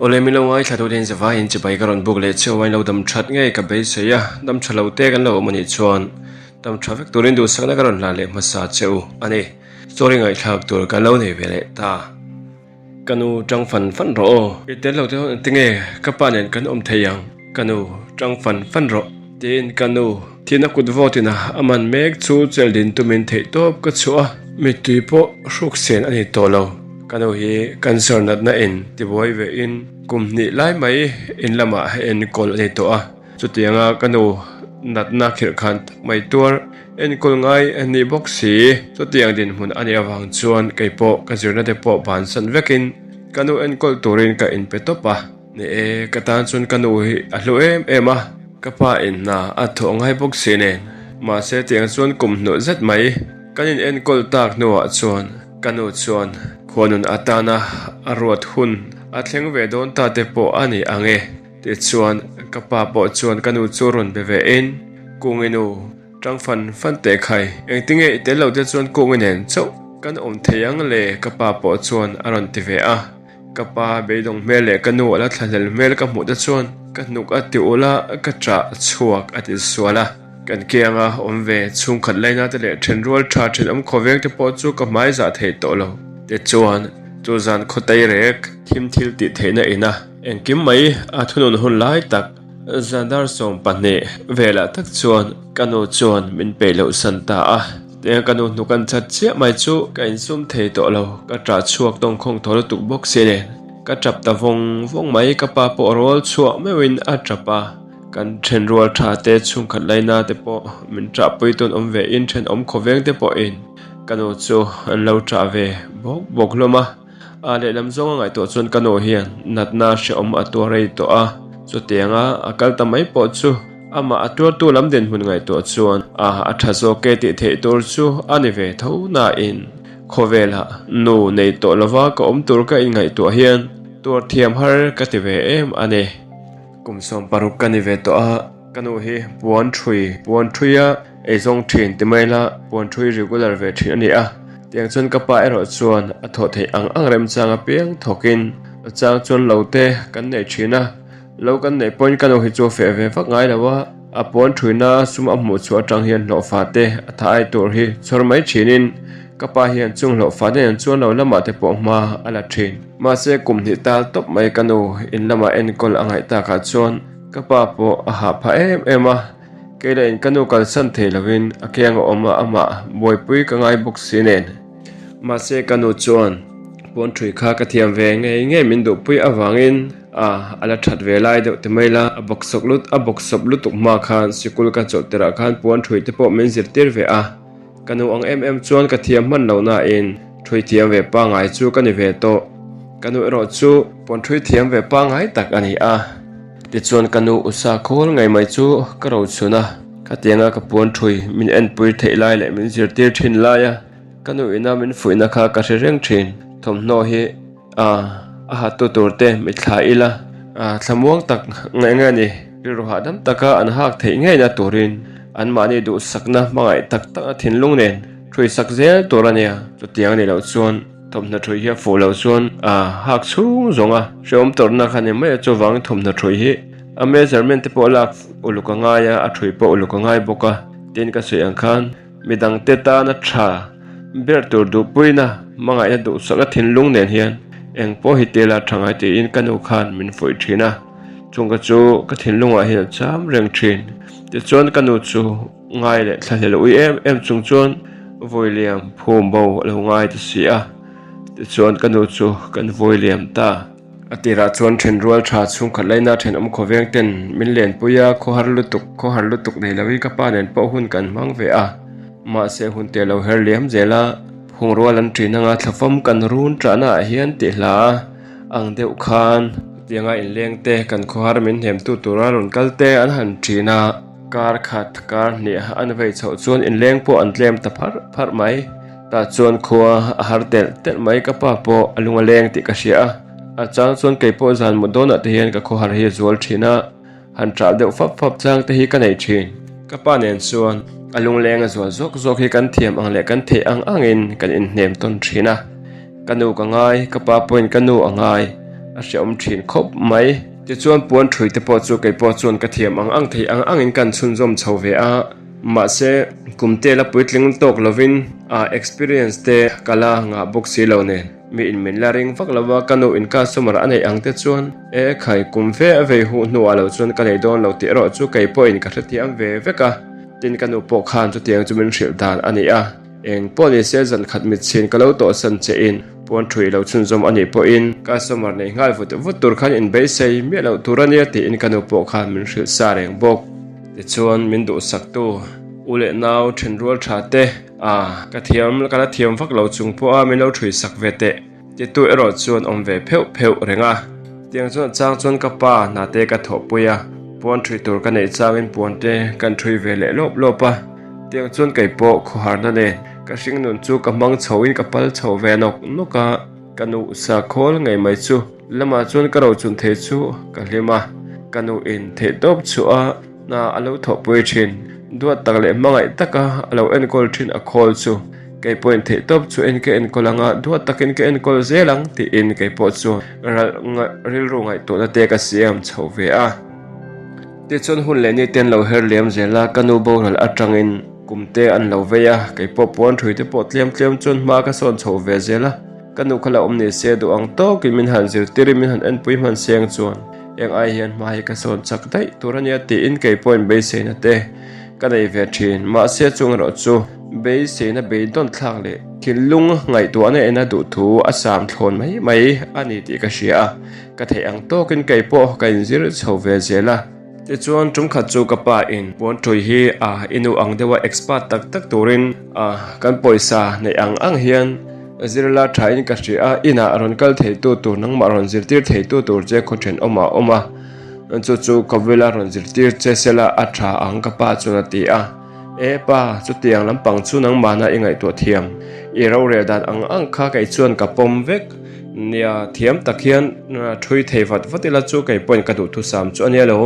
Awle min lo ngaithla tu te in zavai in chibai ka rawn buk leh cheu a in lo dam that ngei ka beisei a, dam tha lo te kan lo awm a nih chuan dam tha vek turin duhsakna ka rawn hlan leh hmasa cheu a ni. Story ngaihthlak tur kan lo nei ve leh ta. Ka nu tang fan fan rawh aw. I tel lo te ho tinge ka pa nen kan awm thei ang. Ka nu tang fan fan rawh. Tiin ka nu thihna kut vawt ina a man mek chu chelh din tumin theih tawp ka chhuah a, mittui pawh hruk sen a ni tawh lo. Ka nu hi cancer natna in tibuai ve in kum hnih lai mai in lamah enkawl a ni tawh a. Chutianga ka nu natna khirh khan tak mai tuar enkawl ngai a nih bawk si. Chutiang dinhmun a nih avang chuan kei pawh ka zirna te pawh bansan vekin ka nu enkawl turin ka inpe tawp a. Ni e, ka tan chuan ka nu hi a hlu em em a, ka pa in hna a thawh ngai bawk si nen. Mahse tiang chuan kum hnuh zet mai kan in enkawl tak hnuah chuan ka nu chuan khuanun atana a ruat hun a thleng ve dawn ta te pawh a ni ang e. Tichuan, ka pa pawh chuan ka nu chu rawn be ve in, Kungi nu, tang fan fan teh khai, engtinge i tel lo te chuan Kungi nen chauh kan awm thei ang le ka pa pawh chuan a rawn ti ve a. Ka pa beidawng hmel leh ka nu a la thlahlel hmel ka hmuh te chuan ka hnuk a ti ulh a, ka ṭah chhuak a ti sual a. Kan kianga awm ve chhungkhat laina te leh ṭhenrual ṭha ṭhenawm khawveng te pawh chu ka hmai zah thei tawh lo. Tichuan, chu zan khawtei rek thim thil tih theihna ina Engkim mai a thunun hun lai tak Zandar 12 velah tak chuan ka nu chuan min peih loh san ta a. Tiang ka nu hnuk an chat chiah mai chu ka insum thei tawh lo, ka ṭah chhuak tawngkhawng thaw lutuk bawk si nen ka ṭap ta vawng vawng mai, ka pa pawh rawl chhuah meuhin a ṭap a, kan ṭhenrual ṭha te chhungkhat laina te pawh min ṭahpui tawn awm ve in ṭhenawm khawveng te pawhin ka nu chu an lo ṭah ve bawk bawk hlawm a. A lehlam zawnga ngaihtuah chuan ka nu hian natna hrehawm a tuar rei tawh a, chutianga a kal ta mai pawh chu amah a tuartu lam dinhmun ngaihtuah chuan a a tha zawk e tih theih tur chu a ni ve tho nain khawvelah nu nei tawh lova ka awm tur ka inngaihtuah hian tuar thiam har ka ti ve em a ni. Kum 16 ka ni ve tawh a, ka nu hi puan thui puan thuia eizawng thin ti mai la puan thui regular ve thin a ni a. Tiang chuan ka pa erawh chuan a thawh theih ang ang remchang apiang thawkin a chang chuan lo te kan neih thin a, lo kan neih pawhin ka nu hi chu a feh ve vak ngai lo a, a puan thuina sum a hmuh chhuah atang hian hlawhfa te a tha ai tur hi chhawr mai thinin ka pa hian chung hlawhfa te nen chuan lo lamah te pawh hma a la thin. Mahse kum hnih tal tawp mai ka nu in lamah enkawl a ngaih takah chuan ka pa pawh a hah phah em em a. Kei lah in ka nu kalsan thei lovin a kiang a awm a, amah buaipui ka ngai bawk si nen. Mahse ka nu chuan pawn thui kha ka thiam ve ngei ngei min duhpui avangin a a la that ve lai deuh ti mai la, a bawksawk lut a bawksawp lutuk hma khan sikul ka chawlh tirah khan puan thui te pawh min zirtir ve a, ka nu ang em em chuan ka thiam hman lo nain thui thiam ve pangngai chu ka ni ve tawh. Ka nu erawh chu pawn thui thiam ve pangngai tak a ni a. Tichuan ka nu usa khawl ngei mai chu ka ro chhun a, khatianga ka puan thui min enpui theih lai leh min zirtir thin lai a, ka nu ina min fuihna kha ka hre reng thin. Thawmhnaw hi a a hatu tur te mitthla ila thlamuang tak ngaih nge ni, rilru hahdam taka an hak theih ngeina turin anmahni duhsakna hmangaih tak tak a thinlung nen thuisak zel tur a nia, chutiang a nih loh chuan. Thawmhnaw thui hi a fuh loh chuan a hak chhung zawng a, hrehawm tawrhna kha ni mai a, chuvangin thawmhnaw thui hi a measurement te pawh a lak uluk a ngai a, a thui pawh uluk a ngai bawk a, tin ka sawi ang khan midangte tana tha ber tur duhpuina hmangaihna duhsakna thinlung nen hian eng pawh hi tela tha ngai tiin ka nu khan min fuih thin a, chung ka chu ka thinlungah hian a cham reng thin, tichuan ka nu chu. Ngai leh thlahlel ui em em chung chuan Vawiliam phum bo a lo ngai ta si a, tichuan ka nu chu kan Vawiliam ta. A tirah chuan thenrual tha chhungkhat laina thenawm khawveng ten min lenpui a, khawhar lutuk khawhar lutuk nei loin ka pa nen pawh hun kan hmang ve a, mahse hun te lo her liam zel a, phungrual an ṭin anga thlafam kan run ṭahna ah hian tih hla ang deuh khan tianga inleng te kan khawhar min hnemtu tura rawn kal te an han ṭin a. Kar khat, kar hnih an vei chhoh chuan inleng pawh an tlem ta pharh pharh mai. Tah chuan khua a har telh telh mai, ka pa pawh a lung a leng tih ka hria a. A chang chuan kei pawh zan mut dawnah te hian ka khawhar hi a zual thin a, han ṭah deuh fap fap chang te hi ka nei thin. Ka pa nen chuan a lungleng a zual zawk zawk hi kan thiam ang leh kan theih ang angin kan inhnem tawn thin a. Ka nu ka ngai, ka pa pawhin ka nu a ngai. A hrehawm thin khawp mai. Tichuan puan thui te pawh chu kei pawh chuan ka thiam ang ang thei ang angin kan chhunzawm chho ve a. Mahse kum te la puitling tawk lovin a experience te ka la ngah bawk si lo nen. Mi in min la ring vak lo a, ka nu in customer a neih ang te chuan e khai kum ve a vei huh hnuah lo chuan ka nei dawn lo tih erawh chu kei pawhin ka hrethiam ve vek a. Tin ka nu pawh khan chutiang chu min hrilh dan a ni a. Eng pawh ni se zan khat mit chhin ka lo tawhsan che in puan thu i lo chhunzawm a nih pawhin customer nei nghal vut vut tur khan in beisei miah loh tur a nia tiin ka nu pawh khan min hrilh sa reng bawk. Tichuan min duhsaktu u leh nau thenrual tha te a ka thiam ka la thiam vak lo chung pawha min lo thui sak ve teh titu erawh chuan awm ve pheuh pheuh reng a. Tiang chuan chang chuan ka pa hna te ka thawhpui a, puan thui tur ka neih changin puan te kan thui ve leh lawp lawp a. Tiang chuan kei pawh khawharna nen ka hringnun chu ka hmang chho in ka pal chho ve nawk nawk a, ka nu sa khawl ngei mai chu lamah chuan ka rochun thei chu ka hlim a, ka nu in theih tawp chhuah a hna a lo thawhpui thin, duat tak leh hmangaih taka a lo enkawl thin a khawl chu kei pawhin theih tawp chu en ka enkawl ang a, duat takin ka enkawl zel ang tiin kei pawh chuan rilru ngaihtuahna te ka siam chho ve a. Tichuan hun leh ni te an lo her liam zel a, ka nu boral atangin kum te an lo vei a, kei pawh puan thui te pawh tlem tlem chuan hma ka sawn chho ve zel a, ka nu kha la awm ni se duh ang tawkin min han zirtirin min han enpui hman seng chuan eng ai hian hma hi ka sawn chak daih tur a nia tiin kei pawhin beiseina te ka nei ve thin, mahse chung erawh chu beiseina beidawn thlak leh thinlung ngaihtuahna ena duhthu a sam thlawn mai mai a ni tih ka hria a. Ka theih ang tawkin kei pawh ka inzir chho ve zel a. Tichuan tum khat chu ka pa in puan tui hi a i nu ang deuha expert tak tak turin a kan pawisa neih ang ang hian zirla tha in ka hria a, inah rawn kal thei tu tur nangmah rawn zirtir thei tu tur che khaw thenawm ah awm a, chu chu khawvela rawn zirtir che sela a tha ang ka pa chuan a ti a. E pa, chutiang lampang chu nangmahna i ngaihtuah thiam. I rorel dan ang ang kha kei chuan ka pawm vek. Nia, thiam tak hian thui thei vat vat ila chu kei pawhin ka duhthusam chu a nia lo.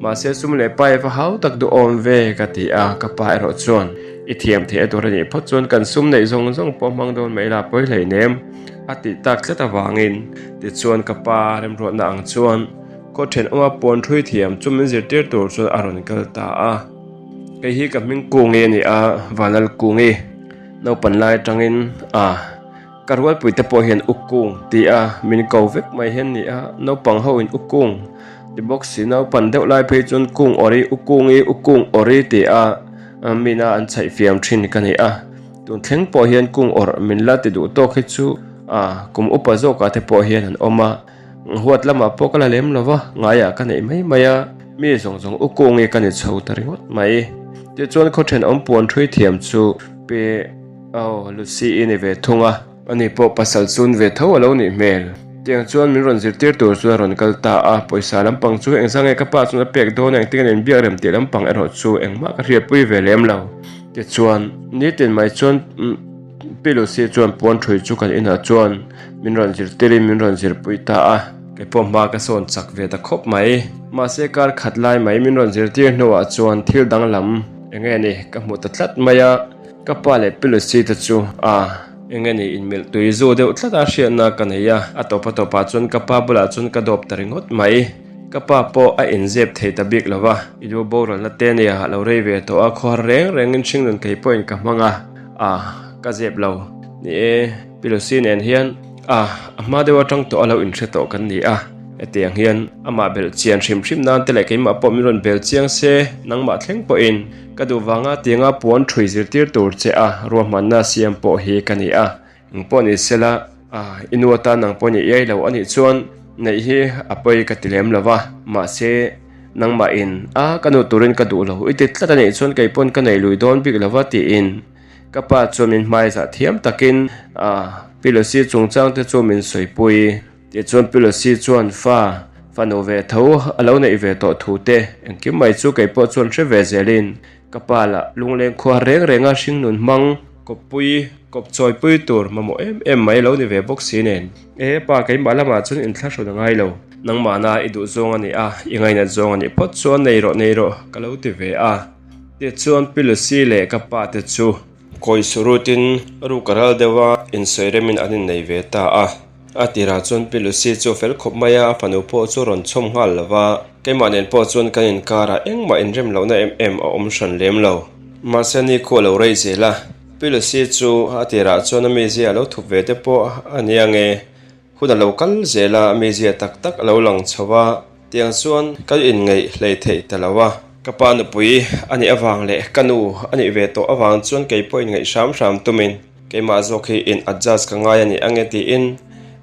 Mahse sum leh pa i va hau tak duhawm ve ka ti a, ka pa erawh chuan i thiam theih a tur a nih phawt chuan kan sum neih zawng zawng pawh hmang dawn mai ila pawi hleinem a tih tak tlat avangin tichuan ka pa remruatna ang chuan khaw thenawma puan thui thiam chu min zirtir tur chuan a rawn kal ta a. Kei hi ka hming Kungi a ni a, Vanlal Kungi naupan lai atangin a ka rualpui te pawh hian U Kung ti a min ko vek mai hian ni a, naupang ho in U Kung ti bawk si naupan deuh lai phei chuan Kung awri U Kungi U Kung awri ti a mina an chhaih fiam thin ka ni a, tun thleng pawh hian Kung awrh min la ti duh tawk hi chu a kum upa zawkah te pawh hian an awm a. Huat lamah pawh ka la lem lo va, ngaiah ka neih mai mai a, mi zawng zawng u kungi ka ni chho ta ringawt mai. Tichuan khaw thenawm puan thui thiam chu Pi Aw Lucy i ni ve thung a, ani pawh pasal chun ve tho a lo nih hmel. Tiang chuan min rawn zirtir tur chuan a rawn kal ta a, pawisa lampang chu engzah nge ka pa chuan a pek dawn a, engtin an inbiak rem tih lampang erawh chu engmah ka hriatpui ve lem lo. Tichuan, nitin mai chuan. Pi Lucy chuan puan thui chu kan inah chuan min rawn zirtirin min rawn zirpui ta a, kei pawh hma ka sawn chak ve ta khawp mai. Mahse kar khat lai mai min rawn zirtir hnuah chuan thil danglam eng nge ni ka hmu ta tlat mai a, ka pa leh Pi Lucy te chu a eng nge ni inmelh tui zu deuh tlat a hriatna ka nei a, a tawp a tawpah chuan ka pa bulah chuan ka dawp ta ringawt mai. Ka pa pawh a inzep thei ta bik lo va, i lu boralna te nia a lo rei ve tawh a, khawhar reng rengin hringnun kei pawhin ka hmang a. A, ka zep lo. Ni e, Pi Lucy nen hian a, a hma deuh atang tawh a lo inhre tawh kan ni a. Hetiang hian amah belh chian hrim hrim nan te leh keimah pawh min rawn bel chiang se, nangmah thleng pawhin ka duh vanga tianga puan thui zirtir tur che a ruahmanna siam pawh hi ka ni a. Eng pawh ni sela, a, i nu atan nang pawhin i iai lo a nih chuan neih hi a pawi ka ti lem lo va, mahse, Nangmahin, A, ka nu turin ka duh lo, i ti tlat a nih chuan kei pawn ka nei lui dawn bik lo va tiin ka pa chuan min hmaizah thiam takin a Pi Lucy chungchang te chu min sawipui. Tichuan Pi Lucy chuan fa, fanu ve tho a lo neih ve tawh thu te engkim mai chu kei pawh chuan hre ve zelin ka pa lah lungleng khua reng renga hringnun hmang kawppui, kawp chawipui tur mamawh em em mai lo ni ve bawk si nen. E pa, keimah lamah chuan inthlahrun a ngai lo. Nangmahna i duh zawng a ni a, i ngainat zawng a nih phawt chuan nei rawh nei rawh ka lo ti ve a. Tichuan Pi Lucy leh ka pa te chu. Kawi surutin ruk a ral deuh a, insawi remin an innei ve ta a. A tirah chuan Pi Lucy chu a fel khawp mai a, a fanu pawh chu a rawn chhawm nghal lo va, keimah nen pawh chuan kan inkarah engmah inrem lohna em em a awm hran lem lo. Mahse ni khu a lo rei zel a, Pi Lucy chu a tirah chuan a mizia a lo thup ve te pawh a nia nge, hun a lo kal zel a, a mizia tak tak a lo lang chho a, tiang chuan kan inngeih hlei theih ta lo a. Ka pa nupui a nih avang leh ka nu a nih ve tawh avang chuan kei pawh inngeih hram hram tumin, Keimah zawk hi in adjust ka ngai a ni ange tiin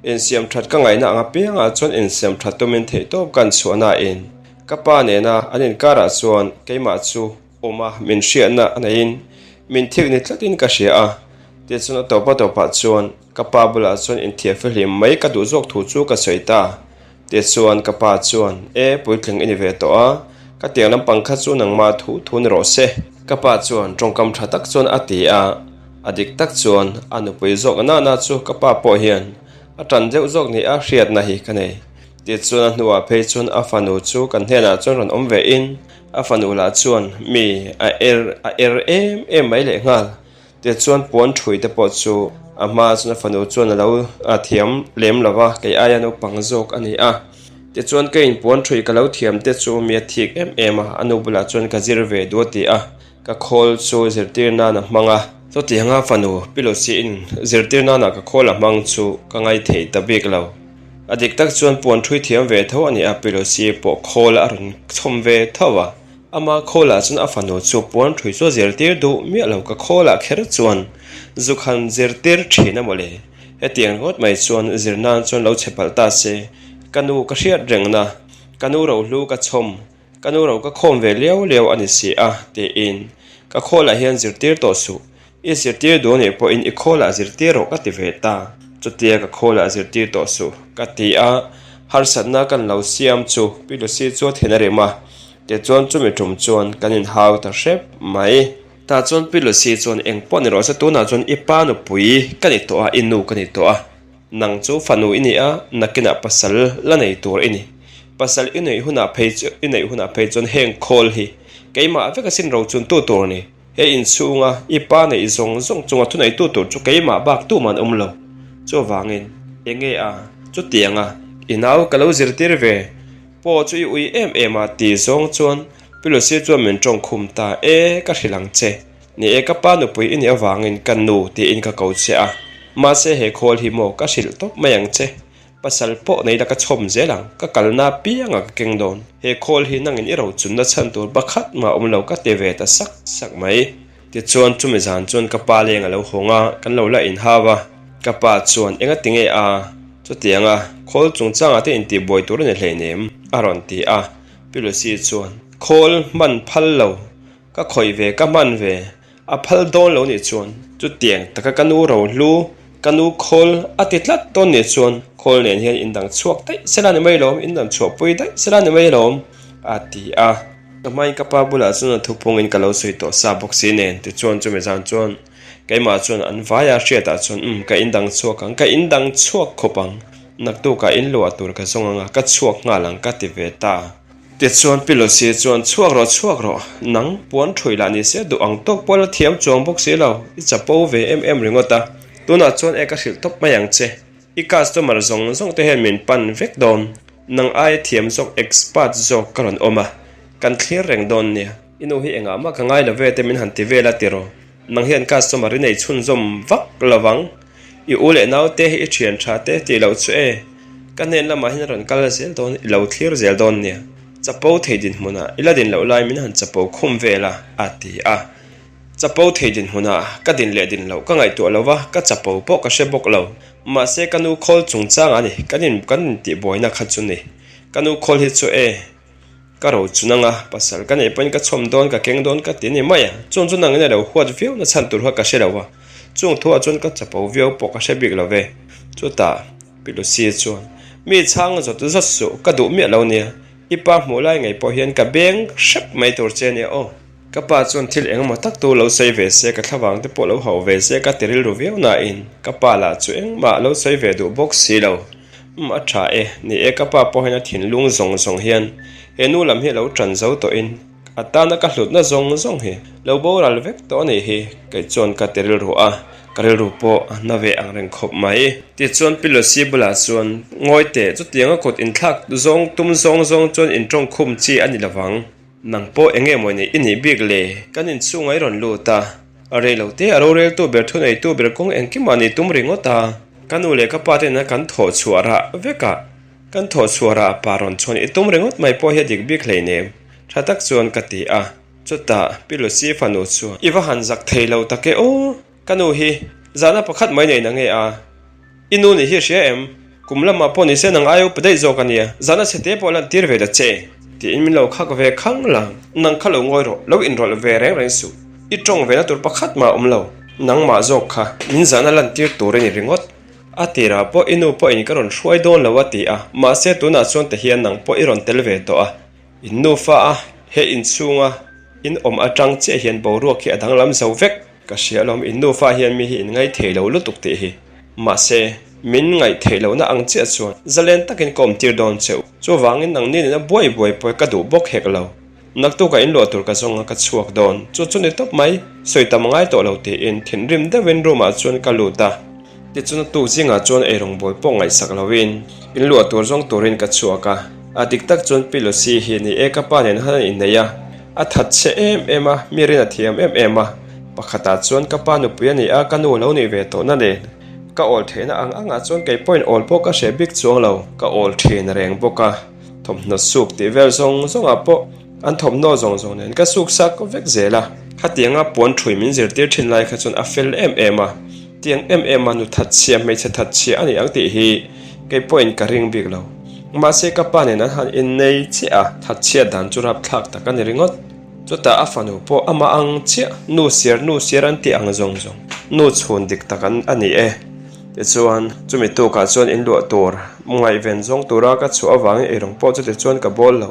insiam that ka ngaihna ang apiangah chuan insiam that tumin theihtawp ka an chhuah nain ka pa nena an inkarah chuan keimah chu awma min hriatna a neiin min thik ni tlatin ka hria a, tichuan a tawpa tawpah chuan ka pa bulah chuan inthiah fihlim mai ka duh zawk thu chu ka sawi ta. Tichuan ka pa chuan, E, puitling i ni ve tawh a, ka tiang lampang kha chu nangmah thu thu ni rawh se. Ka pa chuan tawngkam tha tak chuan a ti a, a dik tak chuan a nupui zawk nana chu ka pa pawh hian a tan deuh zawk ni a hriatna hi ka nei. Tichuan a hnuah phei chuan a fanu chu kan hnenah chuan rawn awm ve in, a fanu lah chuan mi a er a er em em mai lehnghal. Tichuan puan ṭhui te pawh chu a hma chuan a fanu chuan a lo thiam lem lo va, kei aia naupang zawk a ni a. Tichuan ka in puan ṭhui ka lo thiam te chu mi a thik em em a, a nu bulah chuan ka zir ve duh a ti a, ka khawl chu zirtir nan a hmang a. Chutianga fanu Pilosi in zirtir nana ka khawl a hmang chu ka ngaithei ta bik lo. A dik tak chuan puan ṭhui thiam ve tho a ni a, Pilosi pawh khawl a rawn chhawm ve tho a. Ama khawlah chuan a fanu chu puan ṭhui chu a zirtir duh miah lo, ka khawlah kher chuan zuk han zirtir ṭhin a mawle. Hetiang ringawt mai chuan zir nan chuan lo che palh ta se, ka nu ka hriat rengna, ka nu rohlu ka chhawm, ka nu ro ka khawm ve liau liau a ni si a, tiin ka khawlah hian zirtir tawh suh, I zirtir duh anih pawhin i khawlah zirtir rawh ka ti ve ta. Chutia ka khawlah zirtir tawh suh ka ti a, harsatna kan lo siam chu Pi Lucy chu a then a rem a, tichuan chumi tum chuan kan inhau ta hrep mai. Tah chuan Pi Lucy chuan eng pawh ni rawh se tunah chuan i pa nupui ka ni tawh a, i nu ka ni tawh a, nang chu fanu i ni a, nakinah pasal la nei tur i ni. Pasal i neih hunah phei chu i neih hunah phei chuan heng khawl hi keimah vek asin rochun tu tur ni. He inchhunga i pa neih zawng zawng chunga thuneitu tur chu keimah bak tuman awm lo. Chuvangin, enge a, chutianga i nau ka lo zirtir ve pawh chu i ui em em a ti zawng chuan Pi Lucy chuan min tawng khum ta e, ka hrilh ang che. Ni e, ka pa nupui i nih avangin ka nu tiin ka ko che a, mahse he khawl hi maw ka hrilh tawp mai ang che. Pasal pawh nei la ka chhawm zel ang, ka kalna apiangah ka keng dawn. He khawl hi nangin i rochunna chhan tur pakhat mah awm lo ka ti ve ta sak sak mai. Tichuan chumi zan chuan ka pa leng a lo hawng a, kan lo la inhau a. Ka pa chuan enga ti nge a? Chutianga khawl chungchangah te intihbuai tur a ni hleinem a rawn ti a. Pi Lucy chuan khawl hman phal lo, ka khawih ve ka hman ve. A phal dawn lo nih chuan chutiang taka ka nu rohlu, ka nu khawl a ti tlat dawn nih chuan khawl nen hian indang chhuak daih sela ni mai lawm, indang chhuahpui daih sela ni mai lawm a ti a. Ka hmain ka pa bulah chuan a thupungin ka lo sawi tawh sa bawk si nen tichuan chumi zan chuan keimah chuan an vaia hriatah chuan umm ka indang chhuak ang, ka indang chhuak khawp ang, naktukah inluah tur ka zawng anga ka chhuak nghal ang ka ti ve ta. Tichuan Pi Lucy chuan, Chhuak rawh, chhuak rawh, nang puan ṭhui lah ni se duh ang tawk pawh la thiam chuang bawk si lo, i chapo ve em em ringawt a, tunah chuan e ka hrilh tawp mai ang che, i customer zawng zawng te hian min pan vek dawn, nang aia thiam zawk expert zawk ka rawn awm a, kan thlir reng dawn nia, i nu hi engah mah ka ngai lo ve te min han ti vel a tiraw, nang hian customer i nei chhunzawm vak lo vang. I u leh naute hi i thian tha te tih loh chu e, ka hnen lamah hian a rawn kal zel dawn, i lo thlir zel dawn nia. Chapo thei dinhmunah i la din loh lai min han chapo khum vel a, a ti a. Chapo thei dinhmunah ka din leh din loh ka ngaihtuah lo va, ka chapo pawh ka hre bawk lo. Mahse ka nu khawl chungchang a ni, kan in kan intihbuaina kha chu ni. Ka nu khawl hi chu e. Ka ro chu nanga pasal ka neih pawhin ka chhawm dawn ka keng dawn ka ti a ni mai a, chung chu nangin a lo huat viau na chhan tur kha ka hre lo a, chung thuah chuan ka chapo viau pawh ka hre bik lo ve. Chutah Pi Lucy chuan, Mi chhang zawt zawt suh, ka duh miah lo nia, i pa hmuh lai ngei pawh hian ka beng hrep mai tur che nia aw. Ka pa chuan thil engemaw tak tu lo sawi ve se, ka thlavang te pawh lo hauh ve se ka ti rilru viau nain ka pa lah chu engmah lo sawi ve duh bawk si lo. Umm a tha e, ni e ka pa pawh hian a thinlung zawng zawng hian he nu lam hi a lo tan zo tawhin a tana ka hlutna zawng zawng hi lo boral vek tawh a nih hi kei chuan ka ti rilru a. Ka rilru pawh a hna ve ang reng khawp mai. Tichuan Pi Lucy bulah chuan, Ngawi teh, chutianga kut inthlak zawng tum zawng zawng chuan intawng khum chi a ni lovang. Nang pawh eng nge maw nih i nih bik le? Kan inchhungah i rawn lut a, a rei lo te a roreltu ber thuneitu ber kawng engkimah ni tum ringawt a. Ka nu leh ka pa tena kan thawh chhuah rah vek a, kan thawh chhuah rah pa rawn chhawn i tum ringawt mai pawh hi a dik bik hleinem, tha tak chuan ka ti a. Chutah Pi Lucy fanu chuan, I va han zak thei lo tak e aw, ka nu hi zahna pakhat mai nei na nge a? I nu nih hi a hria em? Kum lamah pawh nise nang aia upa daih zawk a nia, zahna chhe te pawh lan tir ve ta che, tiin min lo khak ve khang lang. Nang kha lo ngawi rawh, lo inrawlh ve reng reng suh. I tawng ve na tur pakhat mah a awm lo. Nangmah zawk kha min zahna lan tir tur i ni ringawt. A tirah pawh i nu pawhin ka rawn hruai dawn lo a ti a, mahse tunah chuan ti hian nang pawh i rawn tel ve tawh a. In nufa a, he inchhunga in awm atang chiah hian boruak hi a danglam zo vek. Ka hria alawm, in nufa hian mi hi in ngaithei lo lutuk tih hi. Mahse, min ngaihtheih lohna ang chiah chuan zalen takin ka awmtir dawn che u. Chuvangin nangni nena buai buai pawh ka duh bawk hek lo. Naktukah in luah tur ka zawng a, ka chhuak dawn. Chu chu ni tawp mai, sawi tam ngai tawh lo tiin thinrim deuhin room ah chuan ka lut a. Tichuan a tuk zingah chuan eirawngbawl pawh ngaihsak loin in luah tur zawng turin ka chhuak a. A dik tak chuan Pi Lucy hi ni e ka pa nen han an inneih a, a that chhe em em a, mi rin a thiam em em a. Pakhatah chuan ka pa nupui a ni a, ka nu lo nih ve tawhna nen ka awl theihna ang angah chuan kei pawhin awl pawh ka hreh bik chuang lo, ka awl thin reng bawk a, thawmhnaw suk tih vel zawng zawngah pawh an thawmhnaw zawng zawng nen ka suk sak vek zel a. Khatianga puan thui min zirtir thin lai kha chuan a fel em em a, tiang em em a nu that chhia hmeichhe that chhia a ni ang tih hi kei pawhin ka ring bik lo. Mahse ka pa nen an han innei chiah a, that chhiat dan chu rapthlak tak a ni ringawt. Chutah a fanu pawh amah ang chiah, nu siar nu siar an tih ang zawng zawng, nu chhun dik tak an a ni e. Tichuan, chumi tukah chuan in luah tur, ngaihven zawng tura ka chhuah avangin eirawng pawh chuti chuan ka bawl lo.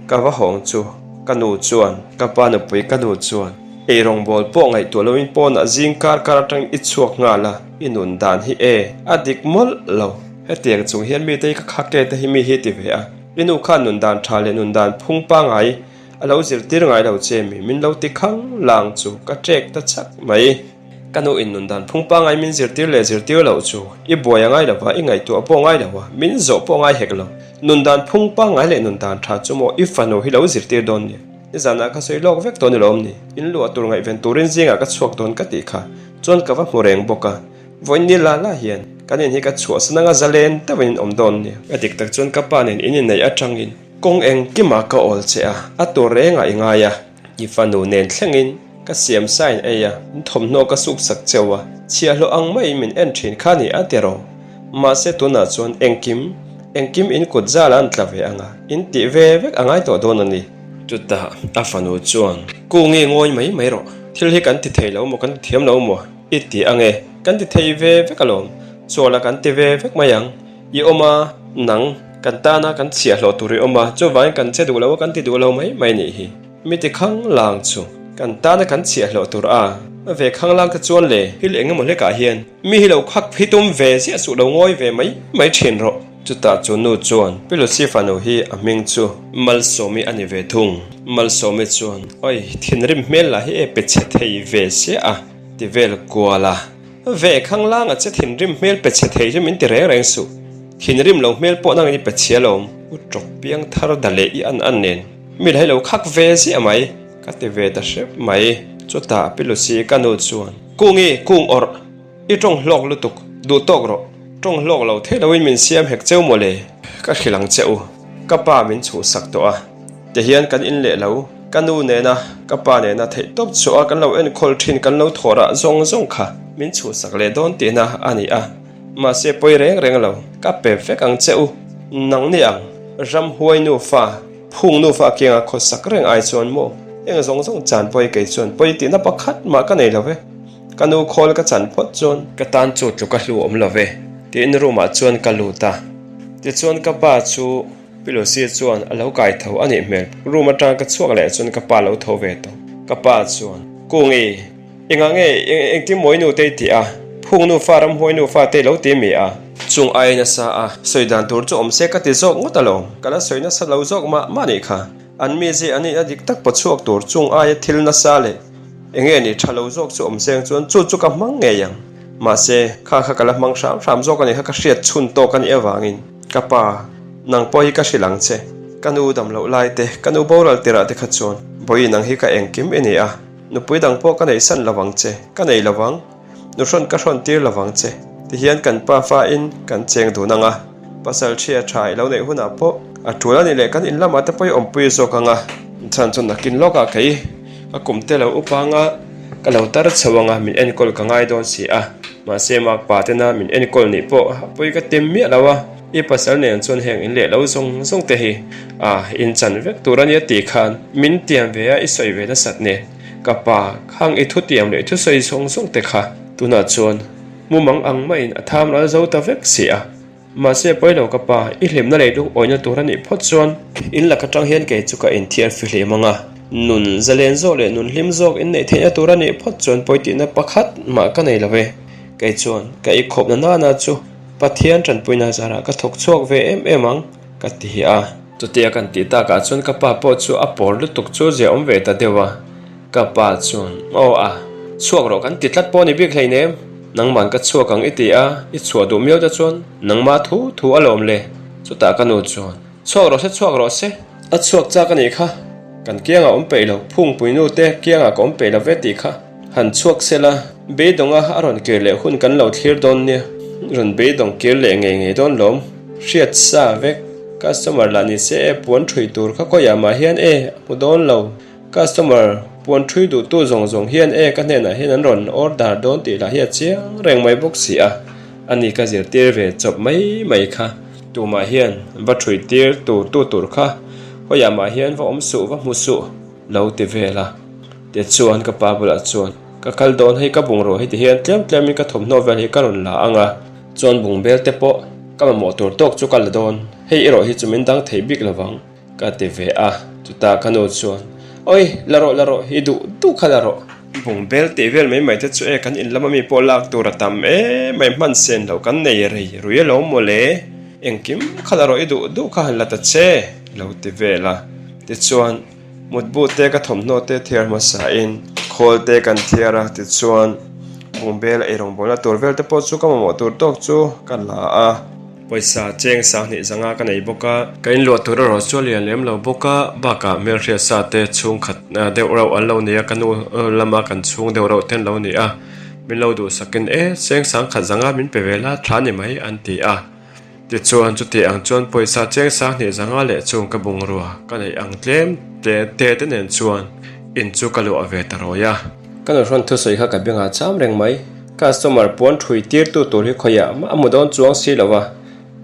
Ka va hawng chu, ka nu chuan, ka pa nupui ka nu chuan, eirawngbawl pawh ngaihtuah loin pawnah zing kar kar atangin i chhuak nghal a, i nun dan hi e, a dik mawlh lo. Hetiang chung hian mite hi ka khak e te hi mi hi ti ve a, i nu khan nun dan tha leh nun dan phung pangai a lo zirtir ngai lo che mi min lo ti khang lang chu ka ṭek ta chak mai. Ka nu in nun dan phung pangai min zirtir leh zirtir loh chu i buai a ngai lo va, i ngaihtuah pawh ngai lo a, min zawh pawh ngai hek lo. Nun dan phung pangai leh nun dan tha chu maw i fanu hi lo zirtir dawn nia. Nizanah ka sawi lawk vek dawn i lawm ni? In luah tur ngaihven turin zingah ka chhuak dawn ka tih kha chuan ka va hmu reng bawk a. Vawiin ni la la hian kan in hi ka chhuahsan anga zalen deuhin in awm dawn nia. Ka dik tak chuan ka pa nen in inneih atangin kawng engkimah ka awl che a, a tur rengah i ngai a. I fanu nen thlengin ka siam sain ei a, in thawmhnaw ka suk sak cheu a, chhiahhlawh ang maiin min en thin kha ni a ti rawh. Mahse tunah chuan engkim, engkim in kut zala an tla ve anga, in tih ve vek a ngai tawh dawn a ni. Chutah a fanu chuan, Kungi ngawi mai mai rawh, thil hi kan ti thei lo maw, kan ti thiam lo maw? I ti ang e, kan ti thei ve vek alawm, chawla kan ti ve vek mai ang. I awm a, nang, kan tana kan chhiahhlawh tur i awm a, chuvangin kan che duh lo a, kan ti duh lo mai mai nih hi. Mi ti khang lang chu kan tana kan chhiahhlawh tur a, ve khang lang te chuan le, thil eng emaw hlekah hian mi hi lo khak hi tum ve ziah suh lo ngawi ve mai mai thin rawh. Chutah chu nu chuan Pi Lucy fanu hi a hming chu Malsawmi a ni ve thung. Malsawmi chuan, Oi, thinrim hmel lah hi e pe chhe thei ve sia a. Ti vel kual a, Ve khanglang a che thinrim hmel pe chhe thei chu min ti reng reng suh. Thinrim lo hmel pawh nangin i pe chhia lo. U tawk piang thar da leh i an an nen mi la hi lo khak ve ziah mai, ka ti ve ta hrep mai. Chutah Pi Lucy ka nu chuan, Kungi, kung awrh, i tawng hlawk lutuk, duh tawk rawh. Tawng hlawk lo thei loin min siam hek cheu maw le? Ka hrilh ang che u, ka pa min chhuhsak tawh a. Ti hian kan in leh lo, ka nu nena ka pa nena theih tawp chhuah a kan lo enkawl thin kan lo thawh rah zawng zawng kha min chhuhsak leh dawn tihna a ni a, mahse pawi reng reng lo, ka pe vek ang che u, nang ni ang, ramhuai nufa, phung nufa kianga khawsak reng ai chuan maw, eng zawng zawng chan pawi kei chuan pawi tihna pakhat mah ka nei lo ve, ka nu khawl ka chan phawt chuan ka tan chu tluk a hlu awm lo ve, tiin room ah chuan ka lut a, tichuan ka pa chu. Pi Lucy chuan a lo kai tho a nih hmel. Room atang ka chhuak leh chuan ka pa lo tho ve tawh. Ka pa chuan, Kungi, engah nge engtin mawi nu te i tih a? Phung nufa ramhuai nufa te i lo ti mi a? Chung ai nasa a, sawi dan tur chu awm se ka ti zawk ngawt alawm. Ka la sawi nasa lo zawk mah mah nih kha. An mize a nihna dik tak pawchhuak tur chung aia thil nasa leh enge ni tha lo zawk chu awm seng chuan chu chu ka hmang ngei ang. Mahse, kha kha ka la hmang hram hram zawk a ni kha ka hriat chhun tawk a nih avangin ka pa, nang pawh hi ka hrilh ang che. Ka nu dam loh lai te, ka nu boral tirah te kha chuan vawiin ang hi ka engkim i ni a, nupui dang pawh ka neihsan lo vang che, ka nei lo vang. Nu hrawn ka hrawn tir lo vang che. Tihian kan pa fa in kan cheng dun ang a, pasal ṭhia ṭha i lo neih hunah pawh a ṭul a nih leh kan in lamah te pawh i awmpui zawk ang a. Chhan chu nakin lawkah kei ka kum te lo upa ang a, ka lo tar chho ang a, min enkawl ka ngai dawn si a. Mahse makpa tena min enkawl nih pawh a pawi ka tem miah lo a, i pasal nen chuan heng in leh lo zawng zawng te hi a inchan vek tur a nia tih khan min tiam ve a i sawi ve nasat nen. Ka pa, khang i thutiam leh thusawi zawng zawng te kha tunah chuan mumang ang maiin a tham ral zo ta vek si a. Mahse pawilo ka pa, i hlimna leh lungawina tur a nih phawt chuan in lak atang hian kei chu ka inthiar fihlim ang a, nun zalen zawk leh nun hlim zawk in neih theihna tur a nih phawt chuan pawitihna pakhat mah ka nei lo ve. Kei chuan ka ikhawpna nana chu Pathian tanpuina zarah ka thawk chhuak ve em em ang ka ti a. Chutia kan tih takah chuan ka pa pawh chu a pawr lutuk chu zia awm ve ta deuh a, ka pa chuan, Aw a, chhuak rawh kan ti tlat pawh ni bik hleinem, nangman ka chhuak ang i ti a, i chhuah duh miau te chuan nangmah thu thu a lawm le, chutah ka nu chuan, Chhuak rawh se, chhuak rawh se, a chhuak chak a nih kha, kan kiangah awm peih lo, phungpui nu te kiangah ka awm peih lo ve tih kha han chhuak se la, beidawnga a rawn kir leh hun kan lo thlir dawn nia, rawn beidawng kir leh ngei ngei dawn lawm, hriat sa vek. Customer lah ni se e puan thui tur kha khawiah mah hian e a hmu dawn lo. Customer puan thui duhtu zawng zawng hian e ka hnenah hian an rawn order dawn tih lah hi a chiang reng mai bawk si a. Ani ka zirtir ve chawp mai mai kha. Tumah hian va thui tir tur tu tur kha khawiah mah hian va awm suh va hmu suh lo ti vel a. Tichuan ka pa bulah chuan ka kal dawn hei ka bungraw heti hian tlem tlemin ka thawmhnaw vel hi ka rawn la ang a. Chuan bungbel te pawh ka mamawh tur tawk chu ka la dawn, hei erawh hi chu min dang thei bik lovang ka ti ve a, chutah ka nu chuan Awi, la rawh la rawh, i duh duh kha la rawh. Bungbel tih vel mai mai te chu e kan in lama mi pawh lak tur a tam em mai hman sen loh kan nei rei rui alawm mawle, engkim kha la rawh i duh duh kha han la ta che lo ti vel a, tichuan Mutbu te ka thawmhnaw te thiar hmasa in khawl te kan thiar a tichuan bungbel a eirawngbawlna tur vel te pawh chu ka mamawh tur tawk chu ka la a. Pawisa cheng sanghnih zanga ka nei bawk a. Ka inluah tur erawh chu a lian lem lo bawk a, bakah hmelhriat sa te chhungkhat deuh reuh an lo ni a, ka nu lama kan chhung deuh reuh te an lo ni a, min lo duhsakin e cheng sangkhat zanga min pe ve la tha ni mai an ti a. Tichuan, chuti ang chuan pawisa cheng sanghnih zanga leh chung ka bungrua ka neih ang tlem te te te nen chuan in chu ka luah ve ta rawi a. Ka nuhrawn thusawi kha ka bengah cham reng mai. Customer puan ṭhui tirtu tur hi khawiah mah a hmu dawn chuang si lo va,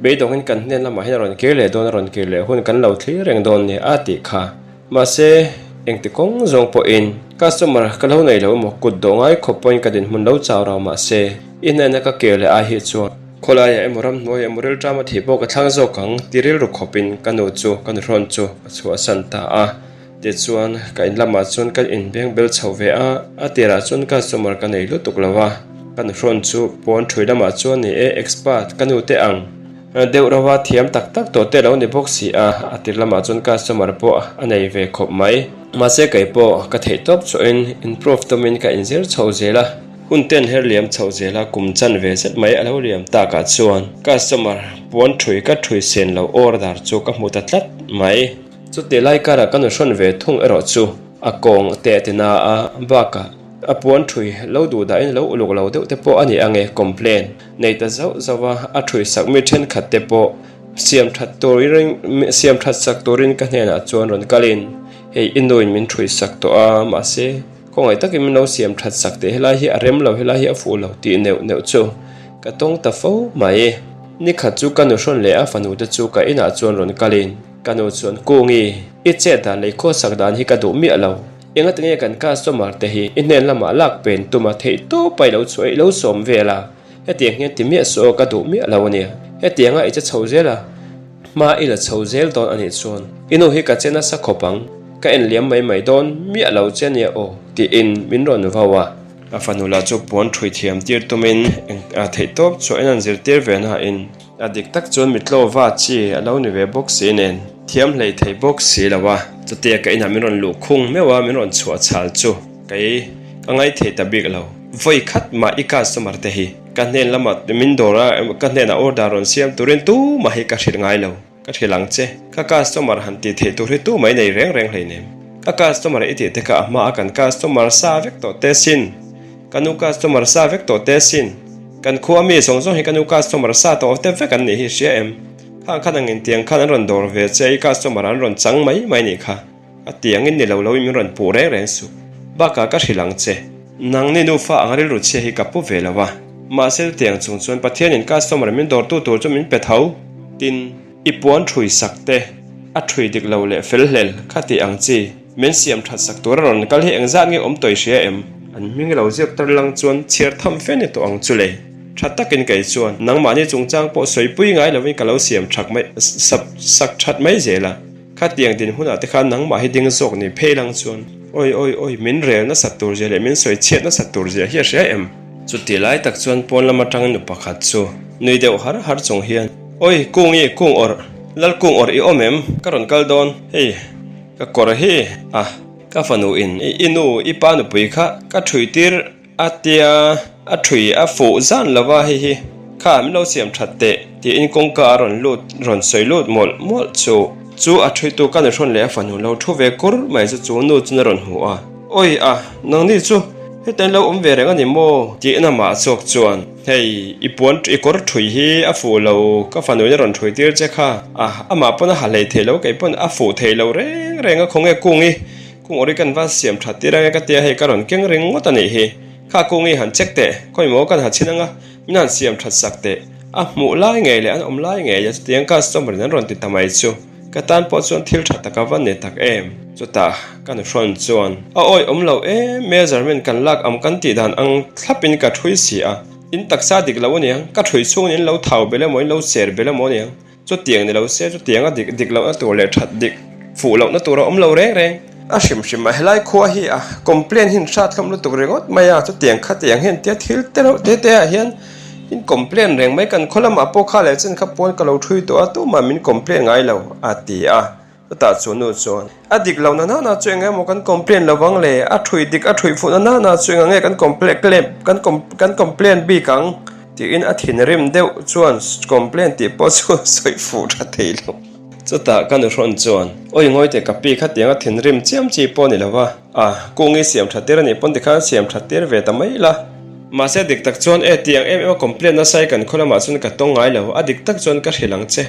beidawngin kan hnen lamah hian a rawn kir leh dawn a rawn kir leh hun kan lo thlir reng dawn nia a tih kha. Mahse, engti kawng zawng pawhin customer ka lo nei lo emaw kut dawh ngai khawp pawhin ka dinhmun lo chau rau mahse, i hnena ka kir leh ai hi chuan khawlaiah emaw ramhnuaiah emaw rilṭam a thih pawh ka thlang zawk ang ti rilru khawpin ka nu chu ka nuhrawn chu ka chhuahsan ta a. Tichuan, ka in lamah chuan ka inbeng bel chho ve a, a tirah chuan customer ka nei lutuk lo a, ka nuhrawn chu pawn ṭhui lamah chuan ni e expert ka nu te ang. Deuh rova thiam tak tak tawh te lo ni bawk si a, a tir lamah chuan customer pawh a nei ve khawp mai. Mahse kei pawh ka theih tawp chawhin improve tumin ka inzir chho zel a, hun ten her liam chho zel a kum chan ve zet mai a lo liam takah chuan customer puan ṭhui ka ṭhui sen lo order chu ka hmu ta tlat mai. Chutih lai karah ka nuhrawn ve thung erawh chu a kawng teh ti na a, bakah a puan ṭhui lo duh dahin lo uluk lo deuh te pawh a ni ang e complain. Nei ta zauh zauh a, a ṭhui sak mi ṭhenkhat te pawh siam ṭhat turin siam ṭhat sak turin ka hnenah chuan rawn kalin hei i nuin min ṭhui sak tawh a, mahse khawngaih takin min lo siam ṭhat sak teh helai hi a rem lo helai hi a fuh lo tih neuh neuh chu ka tawng ta fo mai. Nikhat chu ka nuhrawn leh a fanu te chu ka inah chuan rawn kalin ka nu chuan Kungi, i chet dan leh i khawsak dan hi ka duh miah lo. Engati nge kan customer te hi i hnen lamah lak pen tum a theih tawp a i lo chhuah i lo sawm vel a, hetiang hian ti miah suh aw ka duh miah lo a nia, hetianga i che chho zel a, hma i la chho zel dawn a nih chuan i nu hi ka che nasa khawp ang, ka en liam mai mai dawn miah lo che nia aw tiin min rawn vau a. A fanu lah chu puan ṭhui thiam tir tumin a theih tawp chhuahin an zirtir ve nain A dik tak chuan mitlaw va chi a lo ni ve bawk si nen, thiam hlei thei bawk si lo a, chutia ka inah min rawn luh khung meuh a, min rawn chhuah chhal chu kei ka ngaithei ta bik lo. Vawi khat mah i customer te hi Ka hnen lamah min dawr a, ka hnenah order rawn siam turin tumah hi ka hrilh ngai lo. Ka hrilh ang che, ka customer han tih theih tur hi tumah i nei reng reng hleinem. Ka customer i tih te kha a hma a kan customer sa vek tawh te sin. Ka nu customer sa vek tawh te sin. Kan khua mi zawng zawng hi ka nu customer sa tawh te vek an nih hi hria em? Khang khan ang intiang khan an rawn dawr ve che i customer an rawn chang mai mai nih kha. A tiangin ni lo loin min rawn puh reng reng suh. Bakah ka hrilh ang che. Nangni nufa ang rilru chhia hi ka pu ve lo a. Mahse chutiang chung chuan Pathianin customer min dawrtu tur chu min pe tho. Tin, i puan ṭhui sak te, a ṭhui dik lo leh fel hlel kha tih ang chi, min siam ṭhat sak tur a rawn kal hi engzat nge awm tawih hria em? An hming lo ziak tar lang chuan chhiar tham fe ni tawh ang chu le. Ṭha takin kei chuan nangmahni chungchang pawh sawipui ngai lovin ka lo siam ṭhak mai sak ṭhat mai zel a. Khatiang din hunah te khan nangmah hi ding zawk ni phei lang chuan awi awi awi min rel nasat tur zia leh min sawi chhiat nasat tur zia hi a hria em? Chuti lai tak chuan pawn lam atangin nu pakhat chu nui deuh har har chung hian awi kung i kung awrh lal kung awrh i awm em? Ka rawn kal dawn hei ka kawr hi a ka fanu in i nu i pa nupui kha ka thui tir A tia, a ṭhui a fuh zan lo va, hei hi kha min lo siam ṭhat teh tiin kawngka a rawn lut, rawn sawi lut mawlh mawlh chu. Chu a ṭhuitu ka nuhrawn leh a fanu lo ṭhu ve kur mai chu chu nu chuan a rawn hmu a. Awi a, nangni chu heta in lo awm ve reng a ni maw? Tiin amah chawk chuan, Hei, i puan i kawr ṭhui hi a fuh lo, ka fanuin a rawn ṭhui tir che kha. A, amah pawn a ha hlei thei lo, kei pawn a fuh thei lo reng reng a, khawnge kung i Kung awri kan va siam that tir ange ka tia hei ka rawn keng ring ngawt a nih hi. Kha kung i han check teh, khawi maw kan ha chhin anga min han siam that sak teh. A hmuh lai ngei leh an awm lai ngei a chutiang customer in an rawn ti ta mai chu ka tan pawh chuan thil tha tak a va ni tak em. Chutah ka nuhrawn chuan a awi awm lo em measurement kan lak am kan tih dan ang thlap in ka thui si a, in taksa dik lo aniang ka thui chhungin in lo thau bel emaw in lo cher bel emaw aniang. Chutiang ni lo se chutianga dik dik lohna tur leh that dik fuh lohna tur a awm lo reng reng. A hrim hrim a helai khua hi a complain hi an hrat hlawm lutuk ringawt mai a, chutiang khatiang hian tia thil te reuh te te ah hian in complain reng mai kan khaw lamah pawh kha leh chen kha pawn ka lo thui tawh a tumah min complain ngai lo a ti a. Chutah chu nu chuan, A dik lo na nana chu eng emaw kan complain lo vang le, a thui dik a thui fuh na nana chu eng ang nge kan complain claim kan kan complain bik ang? Tiin a thinrim deuh chuan complain tih pawh chu sawi fuh tha thei lo. Chutah ka nuhrawn chuan, Awi ngawi teh ka pi khatiang a thinrim chiam chi pawh ni lo va, a kungi siam tha tir a nih pawn tikhan siam tha tir ve ta mai la. Mahse dik tak chuan e tiang em em a complain nasa i kan khaw lamah chuan ka tawng ngai lo, a dik tak chuan ka hrilh ang che.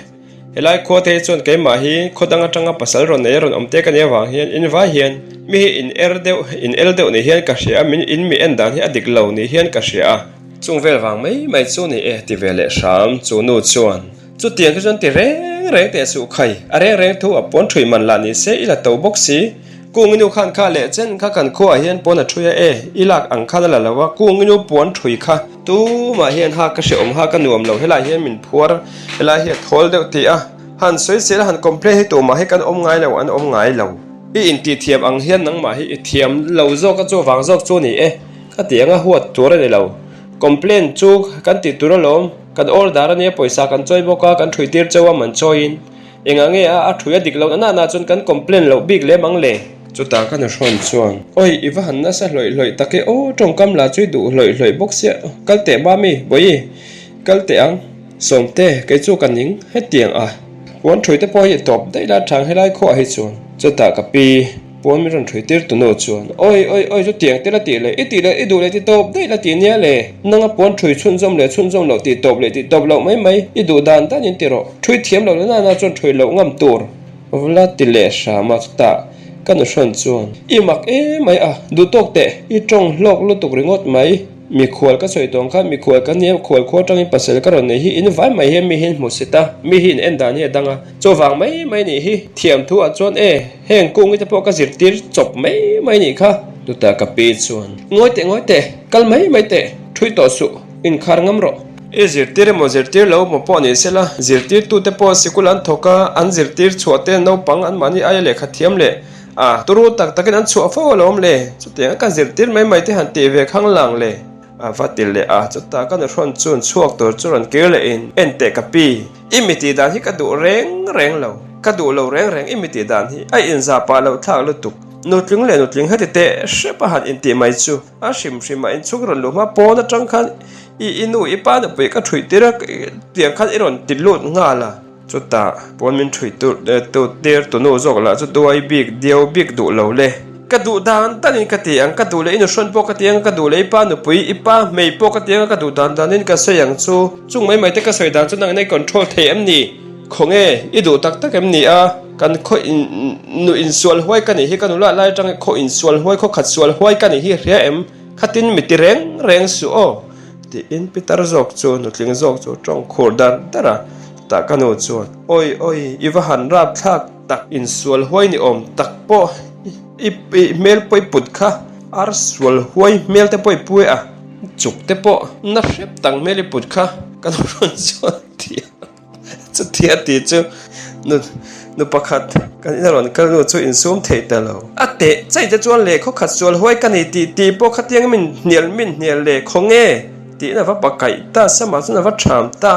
Helai khua te hi chuan keimah hi khaw dang atanga pasal rawn nei a rawn awm te ka nih avang hian in vai hian mi hi in er deuh in el deuh ni hian ka hria a min in mi en dan hi a dik lo ni hian ka hria a. Chung vel vang mai mai chu ni e ti ve leh hram chu nu chuan chutiang khi chuan ti reng reng teh suh khai a reng reng thu a pawn thui man lah ni se i la to bawk si. Kung inu khan kha leh chen kha kan khuaah hian pawn a thui a e, i lak ang khan a la lo a, kung inu puan thui kha tumah hian ha ka hrehawm ha ka nuam lo helai hian min phuar helai hi a thawl deuh tih a, han sawisel a han complain hi tumah hi kan awm ngai lo an awm ngai lo. I intih thiam ang hian nangmah hi i thiam lo zawk a chuvang zawk chu ni e, ka tih anga huat tur a ni lo. Complain chu kan tih tur alawm, kan order a nia pawisa kan chawi bawk a kan thui tir cheu a man chawiin. Engah nge a a thui a dik loh na na chuan kan complain loh bik lem ang le? Chutah ka nuhrawn chuan, Awi, i va han nasa hlawih hlawih tak e aw, tawngkam la chu i duh hlawih hlawih bawk sia, kal teh Mami, Bawihi, kal teh ang, Sawmte, kei chu ka ning, hetiang a puan thui te pawh hi i tawp daih la chang helai khuah hi chuan. Chutah ka pi. Puan min rawn ṭhui tir tu nu chuan, Awi, awi, awi, chutiang te la tih leh, i tih leh, i duh leh ti tawp daih la ti nia le. Nanga puan ṭhui chhunzawm leh chhunzawm loh tih tawp leh tih tawp loh mai mai, i duh dan dan in ti rawh. Ṭhui thiam loh na na chuan ṭhui loh ngam tur vla ti leh hram a, chutah ka nu hrawn chuan, I mak em mai a, duh tawk teh, i ṭawng hlawk lutuk ringawt mai. Mikhual ka sawi tawng khan mikhual ka nia, khual khua atangin pasal ka rawn nei hi in vai mai hian mi hi an hmu set a, mi hi in en dan hi a dang a, chuvang mai mai nih hi thiam thu ah chuan e, heng kungi te pawh ka zirtir chawp mai mai nih kha. Chutah ka pi chuan, Ngawi teh ngawi teh, kal mai mai teh, thui tawh suh, inkhar ngam rawh. I zirtir emaw zirtir lo emaw pawh ni sela, zirtirtute pawh sikul an thawk a, an zirtir chhuah te naupang anmahni aia lehkha thiam leh A, turu tak takin an chhuah fo alawm le, chutiang a ka zirtir mai mai te han tih ve khang lang le. A va ti leh a, chutah ka nuhrawn chuan chhuak tur chu rawn kir leh in, En teh ka pi, i mi tih dan hi ka duh reng reng lo, ka duh lo reng reng i mi tih dan hi, a inzah pah loh thlak lutuk, nutling leh nutling heti teh hrep a han intih mai chu, a hrim hrim a inchhung rawn luh hma pawn atang khan. I i nu i pa nupui ka ṭhuih tir a tiang khan i rawn ti lut nghal a. Chutah pawn min ṭhuih tur tu tir tunu zawk lah chu duai bik diau bik duh lo le. Ka duh dan danin ka ti ang, ka duh leh i nuhrawn pawh ka ti ang, ka duh leh i pa nupui, i pa hmei pawh ka ti ang a, ka duh dan danin ka sawi ang chu. Chung mai mai te ka sawi dan chu nangin i control thei em ni? Khawnge, i duh tak tak em ni a? Kan khaw in nu insual huai ka nih hi, ka nula lai atang khaw insual huai, khaw khat sual huai ka nih hi hria em? Khatin mi ti reng reng suh aw. Tiin Pitar zawk chu nutling zawk chu tawng khur dar dar a, chutah ka nu chuan, Awi awi, i va han rap thlak tak, insual huai ni awm tak pawh i hmel pawh i put kha, ar sual huai hmel te pawh i pu e a, chuk te pawh na hrep tak hmel i put kha, ka nu rawn chuan a ti a. Chutia ti chu nu nu pakhat kan ina rawn kal nu chu insum thei ta lo. A teh chai te chuan leh khaw khat sual huai ka nei tih tih pawh khatiang min hnial min hnial leh khaw nge tiin a va pakaih ta samah chuan a va ṭham ta.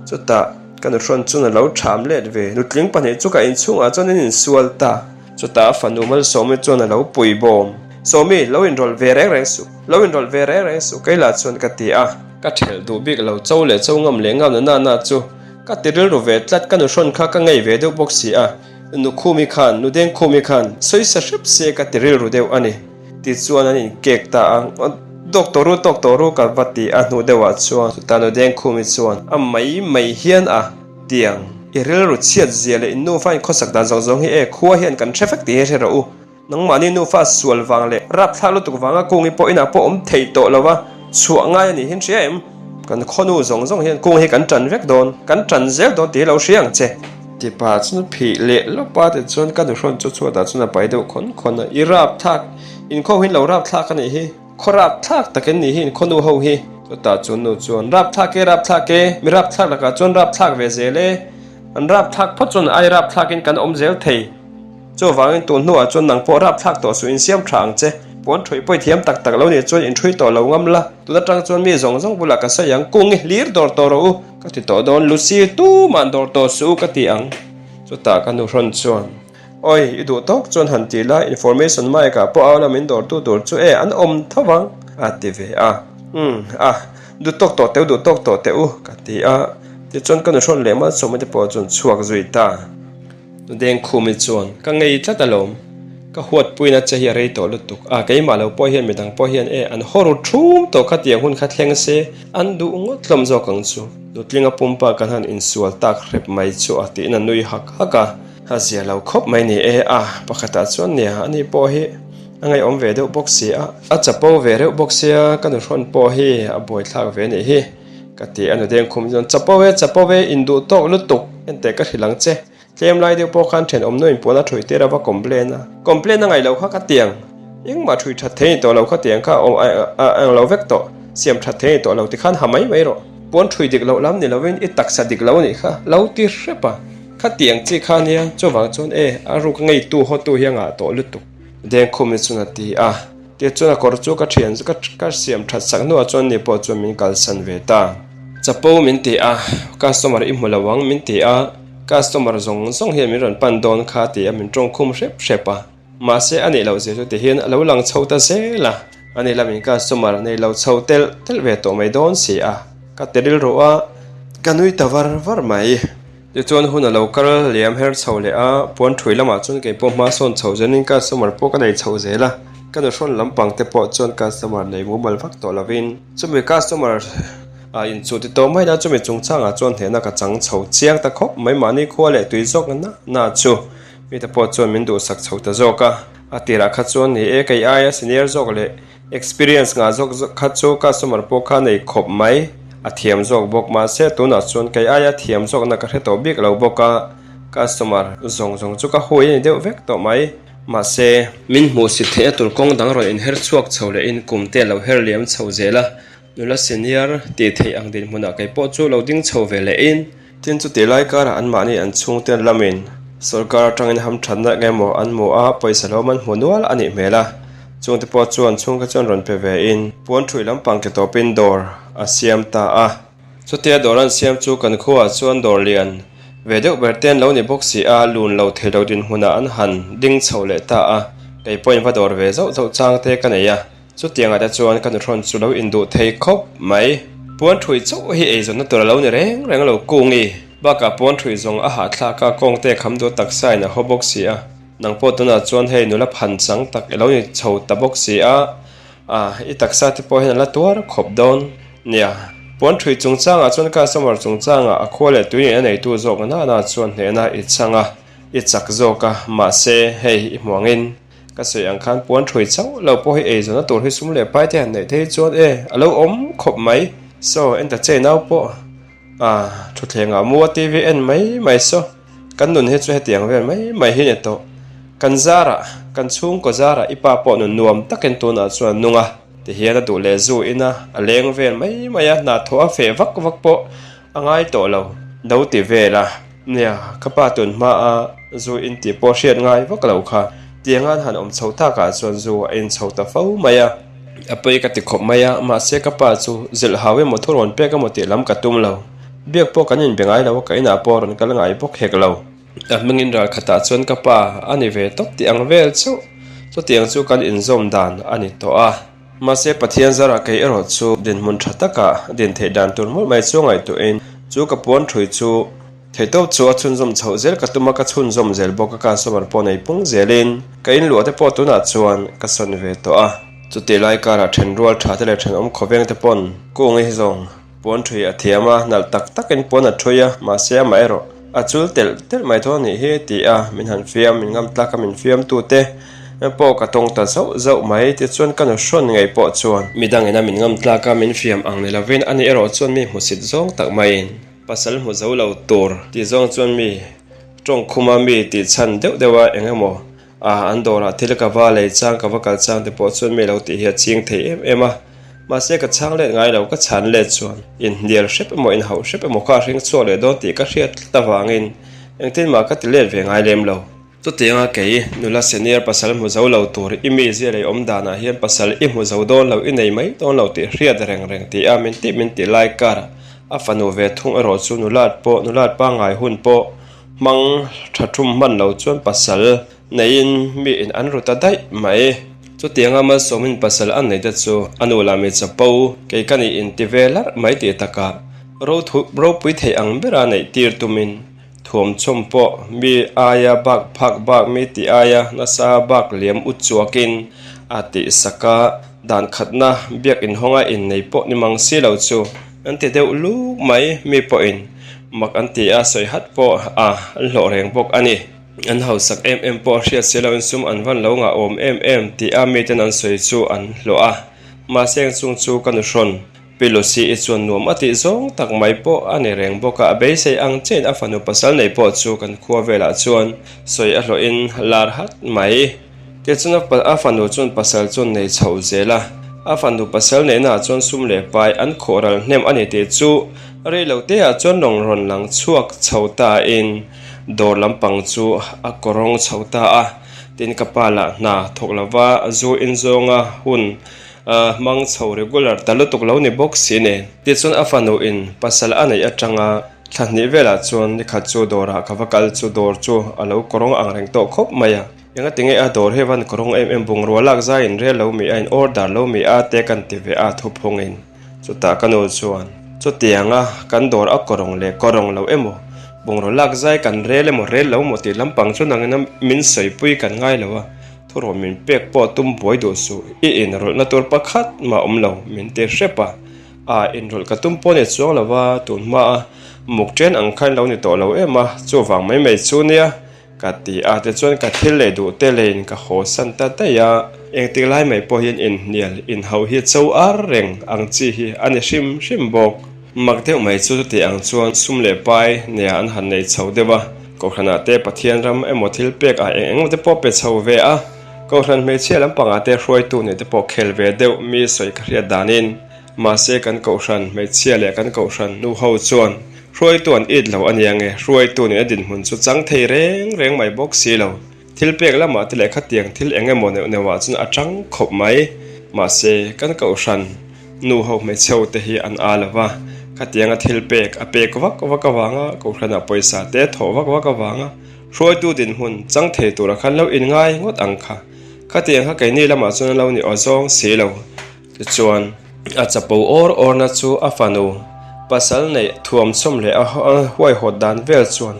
Chutah ka nuhrawn chuan a lo ṭham let ve. Nutling pahnih chu ka inchhungah chuan an insual ta. Chutah a fanu Malsawmi chuan a lo pui bawm. Sawmi, lo inrawlh ve reng reng suh, lo inrawlh ve reng reng suh kei lah chuan ka ti a. Ka thelh duh bik lo, cho leh cho ngam leh ngam na na na chu ka ti rilru ve tlat, ka nuhrawn kha ka ngei ve deuh bawk si a, nu Khumi khan, nu Deng Khumi khan sawi sa hrep se ka ti rilru deuh a ni. Tichuan an inkek ta a, Tawk tawh ru, tawk tawh ru ka va ti a hnu deuhah chuan chutah nu Deng Khumi chuan a mai mai hian a tiang, I rilru chhiat zia leh in nufa in khawsak dan zawng zawng hi e, khua hian kan hre vek tih hi hre rawh u. Nangmahni nufa sual vang leh rapthlak lutuk vanga kungi pawh inah pawh awm thei tawh lo va, chhuah ngai a nih hin hria em? Kan khawnu zawng zawng hian kung hi kan tan vek dawn, kan tan zel dawn tih hi lo hria ang che. Tipa chuan phih leh lawp a, tichuan ka nuhrawn chu chhuatah chuan a pai deuh khawn khawn a, I rapthlak, inkhawm hi lo rapthlak a nih hi, khaw rapthlak tak in nih hi inkhawnu ho hi. Chutah chuan nu chuan, Rapthlak e, rapthlak e, mi rapthlak lakah chuan rapthlak ve zel e, an rapthlak phawt chuan ai rapthlakin kan awm zel thei. Chuvangin tun hnuah chuan nang pawh rapthlak tawh suh insiam tha ang che. Puan ṭhuih pawh i thiam tak tak lo nih chuan inṭhui tawh lo ngam la. Tun atang chuan mi zawng zawng bulah ka sawi ang, Kung i hlir dawr tawh rawh u, ka ti tawh dawn. Lucy, tuma'n dawr tawh suh u ka ti ang. Chutah ka nu hrawn chuan, Awi, i duh tawk chuan han ti la, information mic ah pawh au la min dawrtu tur chu e, an awm tho vang, a ti ve a. Umm, a, duh tawk tawh teh u, duh tawk tawh teh u, ka ti a. Tichuan ka nu hrawn leh Malsawma te pawh chuan chhuak zui ta. Dengkhumi chuan, Ka ngei tlat alawm. Ka huatpuina che hi a rei tawh lutuk a, keimah lo pawh hian midang pawh hian e, an haw ru thum tawh kha tiang hun kha thleng se, an duh ngawt hlawm zawk ang chu. Nutlinga pumpa kan han insual tak hrep mai chu a tiin a nui hak hak a. A zia lo khawp mai ni e a, pakhatah chuan nia, ani pawh hi a ngaihawm ve deuh bawk si a. A chapo ve reuh bawk sia, ka nuhrawn pawh hi a buaithlak ve nih hi. Ka ti a nu Dengkhum chuan, Chapo e, chapo e, induh tawk lutuk, enteh ka hrilh ang che. Tlem lai deuh pawh khan thenawm nu inpuan a ṭhuih tir a va complain a. Complain a ngaih loh kha ka tiang. Engmah ṭhuih ṭhat thei ni tawh lo kha tiang kha a ang lo vek tawh. Siam ṭhat thei ni tawh lo tikhan ha mai mai rawh. Puan ṭhuih dik loh lam ni lovin i taksa dik lo anih kha lo ti hrep a. Kha tiang chi kha nia, chuvang chuan e, a ruk ngeitu hawtu hi a ngah tawh lutuk. Dengkhumi chuan a ti a. Tichuan a kawr chu ka thian ka ka siam that sak hnuah chuan ni pawh chuan min kalsan ve ta. Chapo min ti a, customer i hmu lo ang min ti a, customer zawng zawng hian min rawn pan dawn kha ti a min tawng khum hrep hrep a. Mahse a nih loh zia chu ti hian a lo lang chho ta zel a, ani lamin customer nei lo chho telh telh ve tawh mai dawn si a, ka ti rilru a, ka nui ta var var mai. Tichuan hun a lo kal liam her chho leh a, puan ṭhui lamah chuan kei pawh hma sawn chho zelin customer pawh ka nei chho zel a, ka nuhrawn lampang te pawh chuan customer nei mumal vak tawh lovin chumi customer ah inchuh ti tawh mai la chumi chungchangah chuan hnehna ka chang chho chiang ta khawp mai mahni khua leh tui zawk na na chu mite pawh chuan min duhsak chho ta zawk a, a tirah kha chuan ni e kei aia senior zawk leh Experience ngah zawk zawk kha chu customer pawh kha nei khawp mai, a thiam zawk bawk. Mahse tunah chuan kei aia thiam zawkna ka hre tawh bik lo bawk a, customer zawng zawng chu ka hui a ni deuh vek tawh mai. Mahse, min hmuh sit theihna tur kawng dang rawn inher chhuak chho lehin kum te a lo her liam chho zel a, nula senior tih theih ang dinhmunah kei pawh chu lo ding chho ve lehin, Tin, chutih lai karah anmahni an chhungte lamin sorkar atangin hamthatna eng emaw an hmu a, pawisa hlawm an hmu nual a nih hmel a. Chungte pawh chuan chhungte chuan rawn pe ve in puan ṭhuih lampang ke tawpin dawr a siam ta a. Chutia dawr an siam chu kan khuaah chuan dawr lian ve deuh ber te an lo ni bawk si a, lun lo thei lo dinhmunah an han ding chho leh ta a. Kei pawhin va dawr ve zauh zauh chang te ka nei a. Chutiangah te chuan ka nuhrawn chu lo induh thei khawp mai. Puan ṭhui chauh hi eizawnna tur a lo ni reng reng lo kung i. Bakah puan ṭhui zawng a hahthlak a, kawngte kham duh taksa in a haw bawk si a. Nang pawh tunah chuan hei nula phan chang tak i lo ni chho ta bawk si a, a i taksa te pawh hian a la tuar khawp dawn. Nia, puan ṭhui chungchangah chuan customer chungchangah a khua leh tui nen a neitu zawk nana chuan hnehna i chang a, i chak zawk a, mahse hei i hmuangin. Ka sawi ang khan puan ṭhui chauh lo pawh hi eizawnna tur hi sum leh pai te han neih theih chuan e, a lo awm khawp mai. Saw, en ta che nau pawh ah thutthleng ah mu a TV en mai mai saw. Kan nun hi chu hetiang vel mai mai hi ni tawh. Kan zarah, kan chhungkaw zarah i pa pawh nun nuam takin tunah chuan a nung a, tihian a duh leh zu in a, a leng vel mai mai a, hna thawh a feh vak vak pawh A ngai tawh lo, do ti vel a. Nia, ka pa tun hma a zu in tih pawh hriat ngai vak lo kha. Tiang an han awm chho tak ah chuan zu a in chho ta fo mai a. A pawi ka ti khawp mai a, mahse ka pa chu zilh hau emaw thu rawn pek emaw tih lam ka tum lo. Biak pawh kan inbe ngai lo a, ka inah pawh rawn kal ngai bawk hek lo. A hmingin ral khatah chuan ka pa a ni ve tawp tih ang vel chauh. Chutiang chu kan inzawm dan a ni tawh a. Mahse, Pathian zarah kei erawh chu dinhmun tha taka din theih dan tur mawlh mai chu ngaihtuahin chu ka puan thui chu theihtawp chu a chhunzawm chhoh zel ka tum a, ka chhunzawm zel bawk a, customer pawh nei pung zelin ka inluah te pawh tunah chuan ka sawn ve tawh a. Chutih lai karah thenrual tha te leh thenawm khawveng te pawn kung hi zawng puan thui a thiam a, nalh tak takin puan a thui a, mahse amah erawh a chul telh telh mai tho a nih hi ti a min han fiam, min ngam tlak a min fiamtute pawh ka tawng ta zauh zauh mai tichuan ka nu hrawn ngei pawh chuan midang ina min ngam tlak a min fiam ang ni lovin ani erawh chuan mi hmusit zawng tak maiin pasal hmu zo lo tur tih zawng chuan mi tawngkhuma mi tih chhan deuh deuh a eng emaw A, an dawrah thil ka va lei chang ka va kal chang te pawh chuan mi lo tih hi a ching thei em em a, mahse ka chhang let ngai lo, ka chhan let chuan inhnial hrep emaw inhauh hrep emaw kha a hring chhuak leh dawn tih ka hriat tlat avangin engtin mah ka ti let ve ngai lem lo. Chutianga kei nula senior pasal hmu zo lo tur i mi zia lei awm danah hian pasal i hmu zo dawn lo i nei mai dawn lo tih hriat reng reng tih a min tih min tih lai kar a fanu ve thung erawh chu nulat pawh nulat pangngai hun pawh Hmang tha thum hman lo chuan pasal neiin mi in an ru ta daih mai. Chutianga Malsawmin pasal a nei te chu a nu lah mi chapo kei ka nih in ti ve larh mai tih takah ropui thei ang bera neih tir tumin thuamchawm pawh mi aia bak phak bak mi tih aia nasa bak liam u chuakin a tihsak a, dan khatna biak inhawnga innei pawh ni mang si lo chu An ti deuh luk mai, mi pawhin mak an ti a, sawi hat pawh a an hlawh reng bawk a ni. An hausak em em pawh hriat si loin sum an van lo ngah awm em em tih a miten an sawi chu an hlawh a. Mahse eng chung chu ka nu hrawn, Pi Lucy-i chuan nuam a tih zawng tak mai pawh a ni reng bawk a, a beisei ang chiahin a fanu pasal nei pawh chu kan khua velah chuan sawi a hlawhin lar hat mai. Tichuan a fanu chuan pasal chuan nei chhoh zel a, a fanu pasal neihnaah chuan sum leh pai an khawh ral hnem a ni tih chu rei lo teah chuan lawng rawn lang chhuak chho tain dawr lampang chu a kawrawng chho ta a. Tin ka pa lah hna thawk lova zu inzawnga hun hmang chho regular ta lutuk lo ni bawk si nen. Tichuan a fanu in pasal a neih atanga thla hnih velah chuan nikhat chu dawrah ka va kal chu dawr chu a lo kawrawng ang reng tawh khawp mai a. Engati nge a dawr hi van kawrawng em em bungrua lak zai in rel lo mi a in order lo mi a te kan ti ve a thuphung in chutah ka nu chuan chutiang a kan dawr a kawrawng leh kawrawng lo emaw bungrua lak zai kan rel emaw rel lo maw tih lampang chu nangin a min sawipui kan ngai lo a thurawn min pek pawh tum buai duh suh i inrawlhna tur pakhat mah awm lo min ti hrep a a inrawlh ka tum pawh ni chuang lo a tun hma a muk chen ang khan lo ni tawh lo em a chuvang mai mai chu nia. Ka ti a, tichuan ka thil leh duh te leiin ka haw san ta daih a. Engtik lai mai pawh hian inhnial, inhauh hi cho ar reng ang chi hi a ni hrim hrim bawk. Mak deuh mai chu chuti ang chuan sum leh pai nia an han nei chho deuh a, Kohhranah te Pathian ram emaw thil pek ah eng eng te pawh pe chho ve a, Kohhran hmeichhia lampangah te hruaitu nih te pawh khel ve deuh mi sawi ka hriat danin Mahse kan kohhran hmeichhia leh kan kohhran nu ho chuan hruaitu an it lo a nia nge, hruaitu nen a dinhmun chu chang thei reng reng mai bawk si lo. Thil pek lamah te leh khatiang thil eng emaw neuh neuhah chuan a tang khawp mai. Mahse kan kohhran nu ho hmeichhe ho te hi an aa lo va, khatianga thil pek a pek vak vak avanga kohhranah pawisa te thawh vak vak avanga hruaitu dinhmun chang thei tura khan lo inngai ngawt ang kha. Khatiang kha keini lamah chuan an lo ni awzawng si lo. Tichuan. A chapo awr awrna chu a fanu pasal neih thuamchawm leh a huaihawt dan vel chuan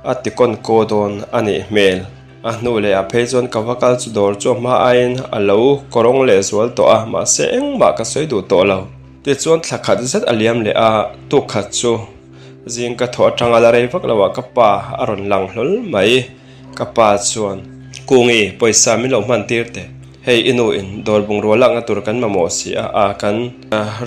a ti kawn kaw dawn a nih hmel. A hnu leh ah phei chuan ka va kal chu dawr chu a hma aiin a lo kawrawng leh zual tawh a, mahse engmah ka sawi duh tawh lo. Tichuan thla khat zet a liam leh a, tuk khat chu zing ka thawh atanga la rei vak lo ah ka pa a rawn lang hlawl mai. Ka pa chuan, Kungi, pawisa min lo hman tir teh. Hei i nu in dawr bungrua lakna tur kan mamawh si a, a kan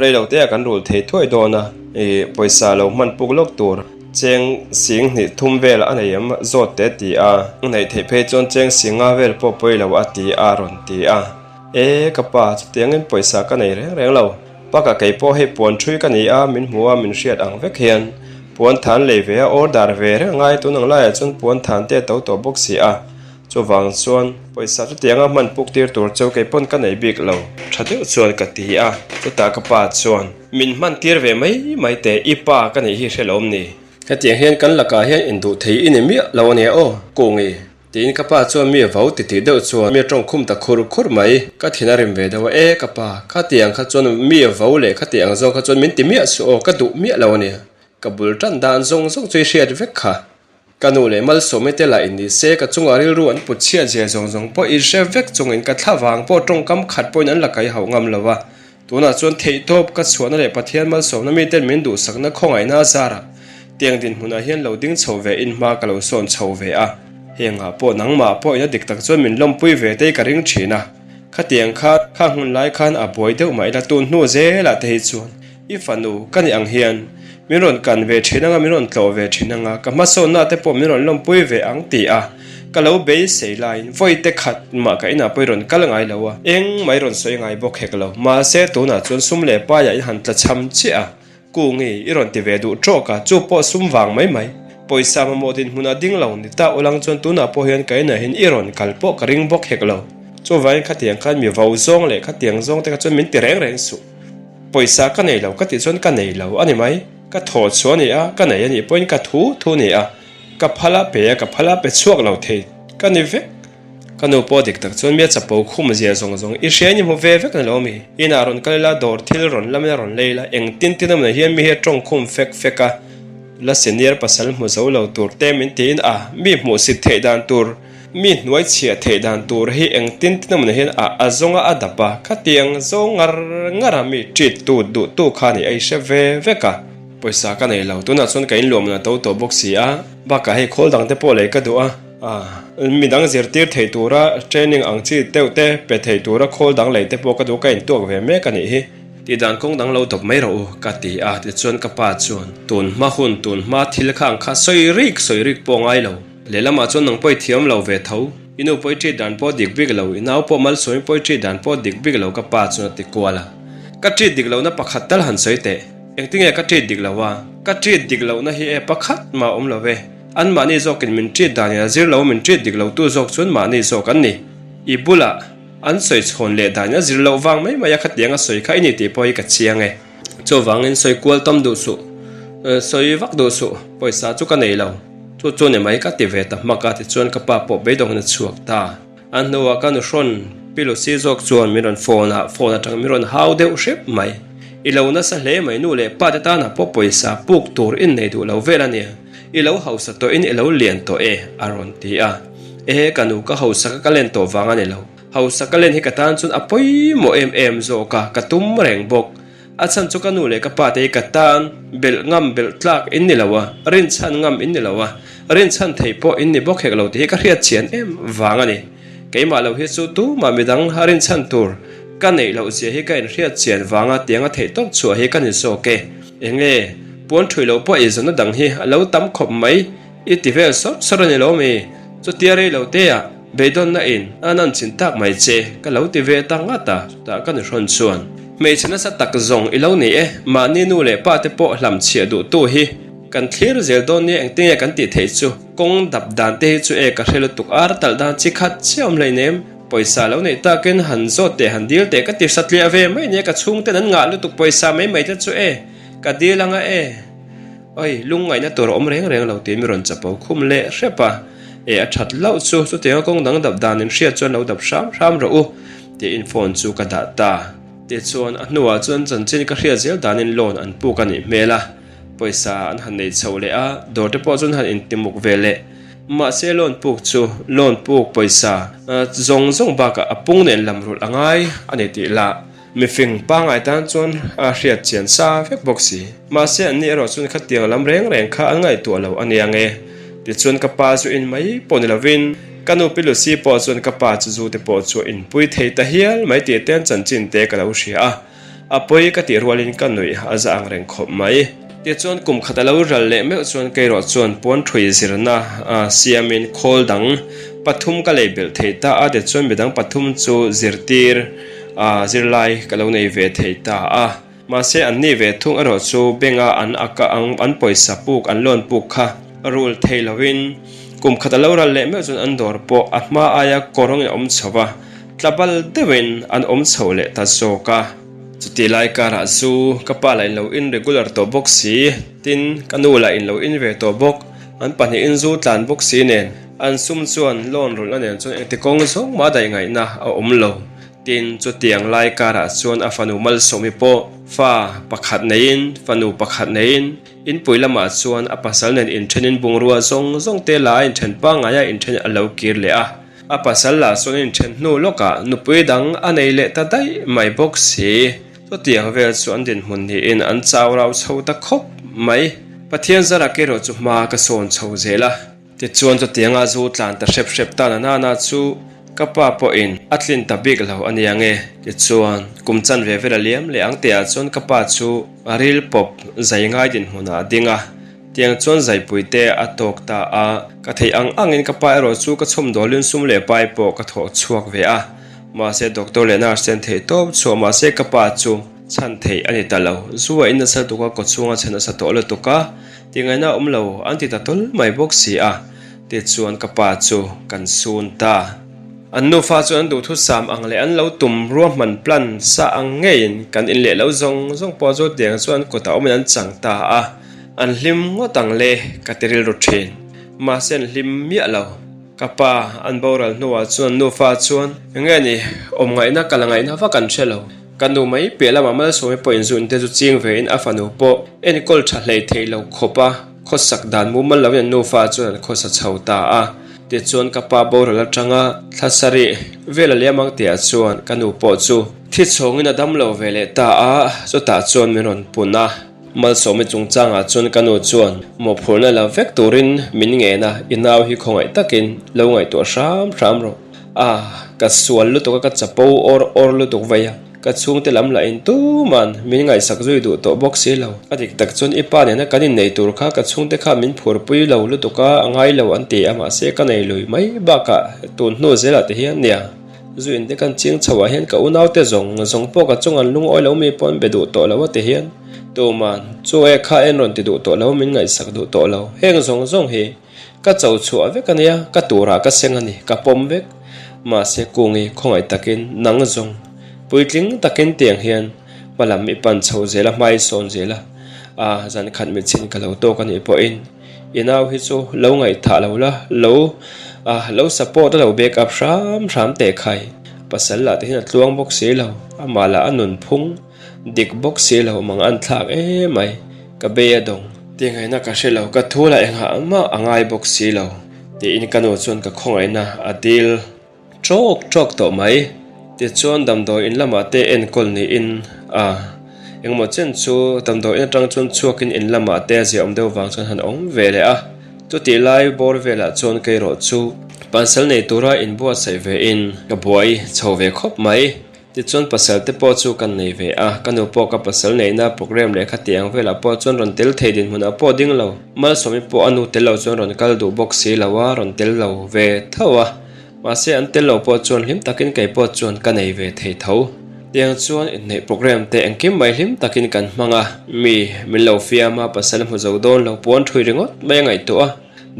rei lo te ah kan rul thei thuai dawn a, i pawisa lo hman puk lawk tur. Cheng sing hnih thum vel a nei em zawt te ti a, neih theih phei chuan cheng sing nga vel pawh pawi lo a ti a rawn ti a. E ka pa, chutiangin pawisa ka nei reng reng lo. Pakah kei pawh hei puan thui ka ni a, min hmu a min hriat ang vek hian puan than lei ve a order ve reng angai tun ang laiah chuan puan than te a to tawh bawk si a. Chuvang chuan pawisa chutianga hman puk tir tur chu kei pawn ka nei bik lo. Tha deuh chuan ka ti a, chutah ka pa chuan, Min hman tir ve mai mai teh, i pa ka neih hi hre lo ni. Hetiang hian kan lakah hian induh thei i ni miah lo ania aw, Kungi. Tiin ka pa chuan mi a vau titih deuh chuan mi a tawng khum ta khur khur mai. Ka thin a rim ve deuh a, E ka pa, khatiang kha chuan mi a vau leh khati ang zawng kha chuan min ti miah suh aw, ka duh miah lo ania. Ka bul tan dan zawng zawng chu i hriat vek kha. Ka nu leh Malsawmi te lah in ni se, ka chungah rilru an put chhiat zia zawng zawng pawh i hre vek chungin ka thla vang pawh tawngkam khat pawhin an la kai hauh ngam lo a. Tunah chuan theihtawp ka chhuahna leh Pathian malsawmna miten min duhsakna khawngaihna a zarah tiang dinhmunah hian lo ding chho ve in hma ka lo sawn chho ve a. Hengah pawh nangmah pawh ina dik tak chuan min lawmpui ve te hi ka ring thin a. Khatiang kha kha hmun lai khan a buai deuh mah ila tun hnu zelah te hi chuan I fanu ka nih ang hian min rawn kan ve thin anga min rawn tlawh ve thin anga ka hmasawnna te pawh min rawn lawmpui ve ang ti a ka lo beisei laiin vawi te khat mah ka inah pawh i rawn kal ngai lo a eng mai rawn sawi ngai bawk hek lo mahse tunah chuan sum leh paiah i han tla cham chiah a kungi i rawn ti ve duh tawk a chu pawh sum vang mai mai pawisa mamawh dinhmun a ding lo ni ta ulang chuan tunah pawh hian ka inah hian i rawn kal pawh ka ring bawk hek lo chuvangin khatiang khan mi vo zawng leh khatiang zawng te kha chuan min ti reng reng suh. Pawisa ka nei lo ka tih chuan ka nei lo a ni mai. Ka thaw chhuah a ni a, ka nei a nih pawhin ka thu thu a ni a. Ka phal a pe a, ka phal a pe chhuak lo thei ka ni vek. Ka nu pawh dik tak chuan mi a chapo khum zia zawng zawng i hria in i hmu ve vek ni lo mi. Inah rawn kal ila, dawr thil rawn lam ila rawn lei ila, engtin tin awmna hian mi hi a tawng khum fek fek a. La senior pasal hmu zo lo tur te min tiin a, mi hmuhsit theih dan tur. Mi hnuai chhiah theih dan tur hi engtin tin awmna hian a a zawnga a dap a, khatiang zawng ngar ngar a mi treat tu duh tu kha ni a i hre ve vek a. Pawisa ka nei lo, tunah chuan ka inluahmana to tawh bawk si a, bakah hei khawl dang te pawh lei ka duh a, midang zirtir thei tura training ang chi deuh te pe thei tura khawl dang lei te pawh ka duh ka intuak ve mek a nih hi. Tihdan kawng dang lo dawp mai rawh u, ka ti a, tichuan ka pa chuan tun hma hun tun hma thil kha ang kha sawi rik sawi rik pawh ngai lo. Lehlamah chuan nang pawh i thiam lo ve tho. I nu pawh i treat dan pawh dik bik lo, i nau pawh malsawmin pawh i treat dan pawh dik bik lo ka pa chuan a ti kual a. Ka treat dik lohna pakhat tal han sawi teh. Engtinge ka treat dik lo a? Ka treat dik lohna hi e pakhat mah awm lo ve. Anmahni zawkin min treat danin a zir lo, min treat dik lotu zawk chuan mahni zawk an ni. I bulah an sawi chhawn leh danin a zir loh vang mai mai a khatiang a sawi kha i ni tih pawh hi ka chiang e. Chuvangin sawi kual tam duh suh, sawi vak duh suh, pawisa chu ka nei lo. Chu chu ni mai ka ti ve ta hmak a, tichuan ka pa pawh beidawngin a chhuak ta. A hnuah ka nuhrawn Pi Lucy zawk chuan min rawn phone a, phone atang min rawn hau deuh hrep mai. I lo nasa hle mai nu leh pa te tanah pawh pawisa puk tur in nei duh lo vel a nia, i lo hausa tawh in i lo lian tawh e a rawn ti a. Ehe ka nu ka hausa ka ka len tawh vang a ni lo. Hausa ka len hi ka tan chuan a pawimawh em em zawk a, ka tum reng bawk. A chhan chu ka nu leh ka pa te hi ka tan belh ngam belh tlak in ni lo a, rinchhan ngam in ni lo a, rinchhan thei pawh in ni bawk hek lo tih hi ka hriat chian em vang a ni. Keimah lo hi chu tumah midang rinchhan tur ka neih loh zia hi ka inhriat chian vanga tianga theih tawp chhuah hi ka ni zawk e. Enge, puan thui loh pawh eizawnna dang hi a lo tam khawp mai. I ti vel sawr sawr a ni lo mi? Chutia rei lo te ah beidawnna in a nan chin tak mai che ka lo ti ve ta ngat a, chutah ka nuhrawn chuan hmeichhe nasa tak zawng i lo ni e, mahni nu leh pa te pawh hlam chhiah duh tu hi kan thlir zel dawn nia engtinge kan tih theih chu kawng dap dan te hi chu e ka hre lutuk ar talh dan chi khat chiah awm hleinem pawisa lo neih takin han zawt teh han dil teh ka ti satliah ve mai nia ka chhungten an ngah lutuk pawisa mai mai te chu e ka dil anga e. Oi, lungngaihna tur a awm reng reng lo tih mi rawn chapo khum leh hrep a. E, a that hlauh chu, chutianga kawng dang dap dan in hriat chuan lo dap hram hram rawh u, tiin phone chu ka dah ta. Tichuan, a hnuah chuan chanchin ka hriat zel danin loan an puk a nih hmel a, pawisa an han nei chho leh a, dawr te pawh chuan han intimuk ve leh. Mahse loan puk chu loan puk pawisa zawng zawng bakah a pung nen lam rulh a ngai a ni tih lah mifing pangngai tan chuan a hriat chian sa vek bawk si. Mahse anni erawh chuan khatiang lam reng reng kha an ngaihtuah lo a nia nge. Tichuan ka pa chu in mai pawh ni lovin ka nu Pi Lucy pawh chuan ka pa chu zu te pawh chu a inpui thei ta hial mai tih te an chanchin te ka lo hria a. A pawi ka tih rualin ka nuih a za ang reng khawp mai. Tichuan kum khat a lo ral leh meuh chuan keirawh chuan puan thui zirna siamin khawl dang pathum ka lei belh thei ta a, tichuan midang pathum chu zirtir zirlai ka lo nei ve thei ta a. Mahse anni ve thung erawh chu bank-a an aka ang an pawisa puk an loan puk kha rul thei lovin kum khat a lo ral leh meuh chuan an dawr pawh a hma aia kawrawngin a awm chho va. Tlabal deuhin an awm chho leh ta zawk a. Chutih lai karah zu ka pa lah in lo in regular tawh bawk si, tin ka nu lah in lo in ve tawh bawk. An pahnihin zu tlan bawk si nen an sum chuan loan rulhna nen chuan engti kawng zawng mah daih ngaihna a awm lo. Tin chutiang lai karah chuan a fanu Malsawmi pawh fa pakhat neiin fanu pakhat neiin inpui lamah chuan a pasal nen inthenin bungrua zawng zawng te la a inthen pangngai a inthen a lo kir leh a. A pasal lah chuan a inthen hnu lawkah nupui dang a nei leh ta daih mai bawk si. Chutiang vel chu an dinhmun niin an chau rau chho ta khawp mai. Pathian zara kerawh chu hma ka sawn chho zel a. Tichuan chutianga zu tlan ta hrep hrep ta na nana chu ka pa pawhin a tlin ta bik lo a nia nge. Tichuan kum chanve vel a liam leh ang tihah chuan ka pa chu a ril pawp zai ngai dinhmunah a ding a. Tiang chuan zaipui te a tawk ta a, ka theih ang angin ka pa erawh chu ka chhawm dawlin sum leh pai pawh ka thawh chhuak ve a, mahse doctor leh nurse ten theih tawp chhuah mahse ka pa chu chhan theih a ni ta lo, zu a in nasa lutuk a kawchhung a chhe nasa tawh lutuk a, tingaihna a awm lo an ti ta tawl mai bawk si a, tichuan ka pa chu kan sun ta. An nufa chuan an duhthusam ang leh an lo tum ruahman plan sa ang ngeiin kan in leh lo zawng zawng pawh chu tiang chuan kutah awmin an chang ta a. An hlim ngawt ang le ka ti rilru thin. Mahse an hlim miah lo. Ka pa an boral hnuah chuan nufa chuan enge ni awm ngaihna ka la ngaihna vak an hre lo. Ka nu mai piah lamah Malsawmi pawh inzun te chu ching vein a fanu pawh enkawl tha hlei thei lo khawp a khawsak dan mumal loin an nufa chuan an khawsa chho ta a. Tichuan ka pa boral atanga thla sarih vel a liam ang tihah chuan ka nu pawh chu thi chhawngin a dam lo ve leh ta a, chutah chuan min rawn pun a. Malsawmi chungchangah chuan ka nu chuan mawhphurhna la vek turin min ngen a, i nau hi khawngaih takin lo ngaihtuah hram hram rawh. A, ka sual lutuk a, ka chapo awr awr lutuk vei a, ka chhungte lam lah in tuman min ngaihsak zui duh tawh bawk si lo. A dik tak chuan i pa nena kan innei tur kha ka chhungte kha min phurpui lo lutuk a, a ngai lo an ti a, mahse ka nei lui mai bakah tun hnu zelah te hian nia. Zu in te kan ching chho ah hian ka unau te zawng zawng pawh ka chung an lungawi lo mi pawh an be duh tawh lo a ti hian tuman chu e kha en rawn ti duh tawh lo min ngaihsak duh tawh lo heng zawng zawng hi ka cho chhuah vek a nia ka turah ka seng a ni ka pawm vek mahse kungi khawngaih takin nang zawng puitling takin tiang hian hma lam i pan chho zel a hmai sawn zel a a zan khat mitchhin ka lo tawk a nih pawhin. I nau hi chu lo ngaihthah lo la, lo ah lo support a lo back up hram hram teh khai. Pasal lah te hian a tluang bawk si lo, amah lah a nun phung dik bawk si lo mang an thlak em mai, ka bei a dawng. Tingaihna ka hre lo, ka thu lah engah mah a ngai bawk si lo, tiin ka nu chuan ka khawngaihna a dil. Tawk tawk tawh mai. Tichuan damdawi in lamah te enkawl niin a engemaw chen chu damdawi in atang chuan chhuakin in lamah te a ziahawm deuh vang chuan han awm ve leh a. Chutih lai bawr velah chuan keirawh chu pasal nei tura inbuatsaih ve in ka buai chho ve khawp mai. Tichuan pasal te pawh chu kan nei ve a, ka nu pawh ka pasal neihna programme leh khati ang velah pawh chuan rawn tel thei dinhmunah pawh ding lo. Malsawmi pawh a nu tel lo chuan rawn kal duh bawk si lo a, rawn tel lo ve tho a. Mahse an tel lo pawh chuan hlim takin kei pawh chuan ka nei ve thei tho. Tiang chuan inneih programme te engkim mai hlim takin kan hmang a, mi min lo fiam a, pasal hmu zo dawn lo puan thui ringawt mai a ngaihtuah a,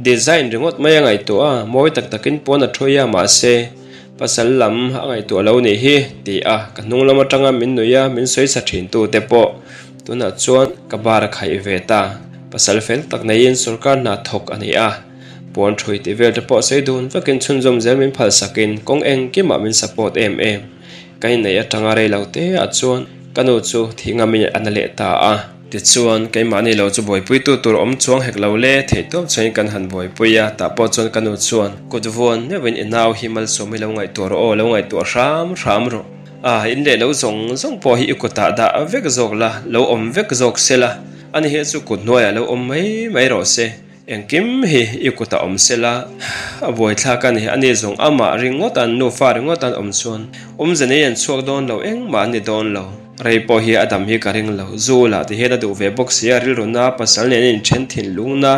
design ringawt mai a ngaihtuah a, mawi tak takin puan a thui a, mahse Pasal lam a ngaihtuah lo nih hi, ti a, ka hnung lam atanga min nuih a, min sawi sa thin tu te pawh tunah chuan ka bar a khaih ve ta. Pasal fel tak neiin sorkar hna thawk a ni a, puan thui tih vel te pawh sawi dun vekin chhunzawm zel min phalsakin kawng engkimah min support em em. Ka inneih atanga rei lo te ah chuan ka nu chu thih ngamin a na leh ta a. Tichuan, keimahni lo chu buaipuitu tur awm chuang hek lo le, theihtawp chuangin kan han buaipui a, tah pawh chuan ka nu chuan kut vuan meuhin i nau hi malsawm hi lo ngaihtuah rawh aw, lo ngaihtuah hram hram rawh. A, in leh lo zawng zawng pawh hi i kutah dah vek zawk la, lo awm vek zawk se la, ani hi chu kut hnuaiah lo awm mai mai rawh se. Engkim hi i kutah awm se la, a buaithlak a ni. Ani zawng amah ringawt an nufa ringawt an awm chuan awmze nei an chhuak dawn lo, engmah an ni dawn lo. Rei pawh hi a dam hi ka ring lo. Zu lah ti hian a duh ve bawk si a, rilru na pasal nen a inthen thinlung na,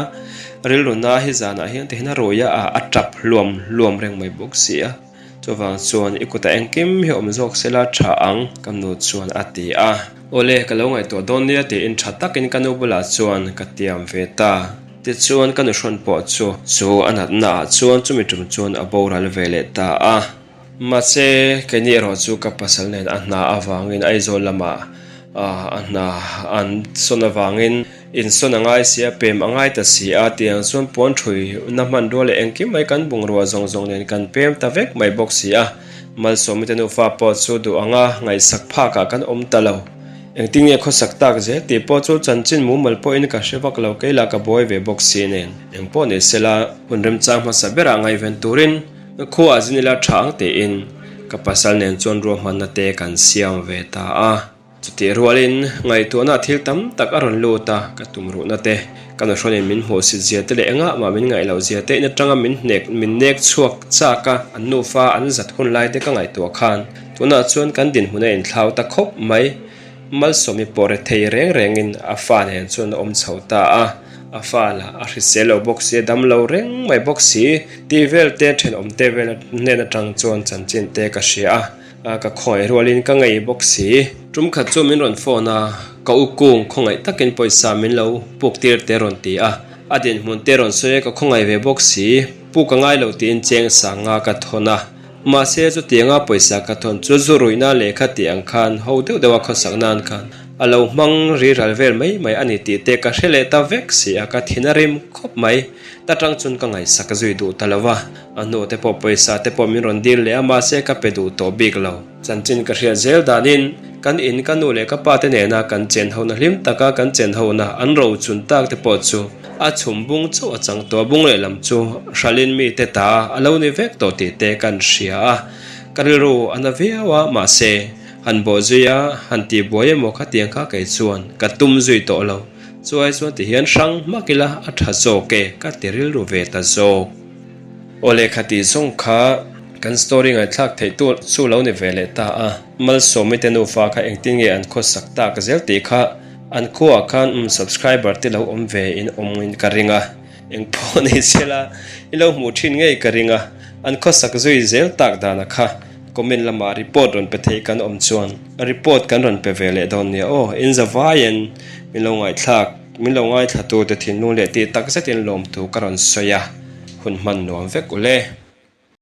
rilru na hi zanah hian ti hian a rui a, a tap hluam hluam reng mai bawk si a. Chuvang chuan i kutah engkim hi awm zawk se la tha ang, ka nu chuan a ti a. Awle, ka lo ngaihtuah dawn nia tiin tha takin ka nu bulah chuan ka tiam ve ta. Tichuan ka nuhrawn pawh chu chu a natna ah chuan chumi tum chuan a boral ve leh ta a. Mahse, keini erawh chu ka pasal nen a hna avangin Aizawl lamah a hna an sawn avangin Insawn a ngai si a, pem a ngai ta si a, tiang chuan puan thui na hmanrua leh engkim mai kan bungrua zawng zawng nen kan pem ta vek mai bawk si a. Malsawmi te nufa pawh chu duh anga ngaihsak phakah kan awm ta lo. Engtin nge khawsak tak zel tih pawh chu chanchin mumal pawhin ka hre vak lo, kei lah ka buai ve bawk si nen. Engpawh ni sela, hun remchang hmasa berah ngaihven turin khuaah zin ila tha ang tiin ka pasal nen chuan ruahmanna te kan siam ve ta a. Chutih rualin ngaihtuahna thil tam tak a rawn lut a, ka tumruhna te, ka nuhrawnin min hmuhsit zia te leh engah mah min ngaih loh zia te in atanga min hnek min nek chhuak chak a, an nufa an zat hun lai te ka ngaihtuah khan tunah chuan kan dinhmun a inthlau ta khawp mai. Malsawmi pawh rethei reng rengin a fa nen chuan a awm chho ta a, a fa lah a hrisel lo bawk si, a dam lo reng mai bawk si tih vel te thenawm te vel hnen atang chuan chanchin te ka hria a. Ka khawngaih rualin ka ngei bawk si. Tum khat chu min rawn phone a, ka u kung khawngaih takin pawisa min lo puk tir te rawn ti a. A dinhmun te rawn sawi a, ka khawngaih ve bawk si. Puk a ngai lo tiin cheng sanga ka thawn a. Mahse chutianga pawisa ka thawn chu zu ruihna lehkha tih ang khan ho deuh deuha khawsak nan khan a lo hmang riral vel mai mai a ni tih te ka hre leh ta vek si a, ka thin a rim khawp mai. Ta tang chuan ka ngaihsak zui duh ta lo va. A hnu te pawh pawisa te pawh min rawn dil leh a mahse ka pe duh tawh bik lo. Chanchin ka hriat zel danin kan in ka nu leh ka pa te nena kan chen hona hlim taka kan chen hona an ro chun tak te pawh chu a chhum bung chauh a chang tawh a bung lehlam chu hralhin mi te ta a lo ni vek tawh tih te kan hria a ka rilru a na viau a mahse han bawh zui a han tih buai emaw khatiang kha kei chuan ka tum zui tawh lo chuai chuan ti hian hrang hmak ila a tha zawk e ka ti rilru ve ta zawk. Aw lehkha tih zawng kha kan story ngaihthlak theih tur chu lo ni ve leh ta a. Malsawmi te nufa kha engtin nge an khawsak tak zel tih kha an khuaah khan umm subscriber te lo awm ve in awm in ka ring a. Eng pawh ni sela i lo hmuh thin ngei ka ring a. An khawsak zui zel tak dana kha comment lamah report rawn pe thei kan awm chuan report kan rawn pe ve leh dawn nia aw. In zavaiin min lo ngaihthlak min lo ngaithla tu te thinlung leh tih tak zetin lawmthu ka rawn sawi a. Hun hman nuam vek ule.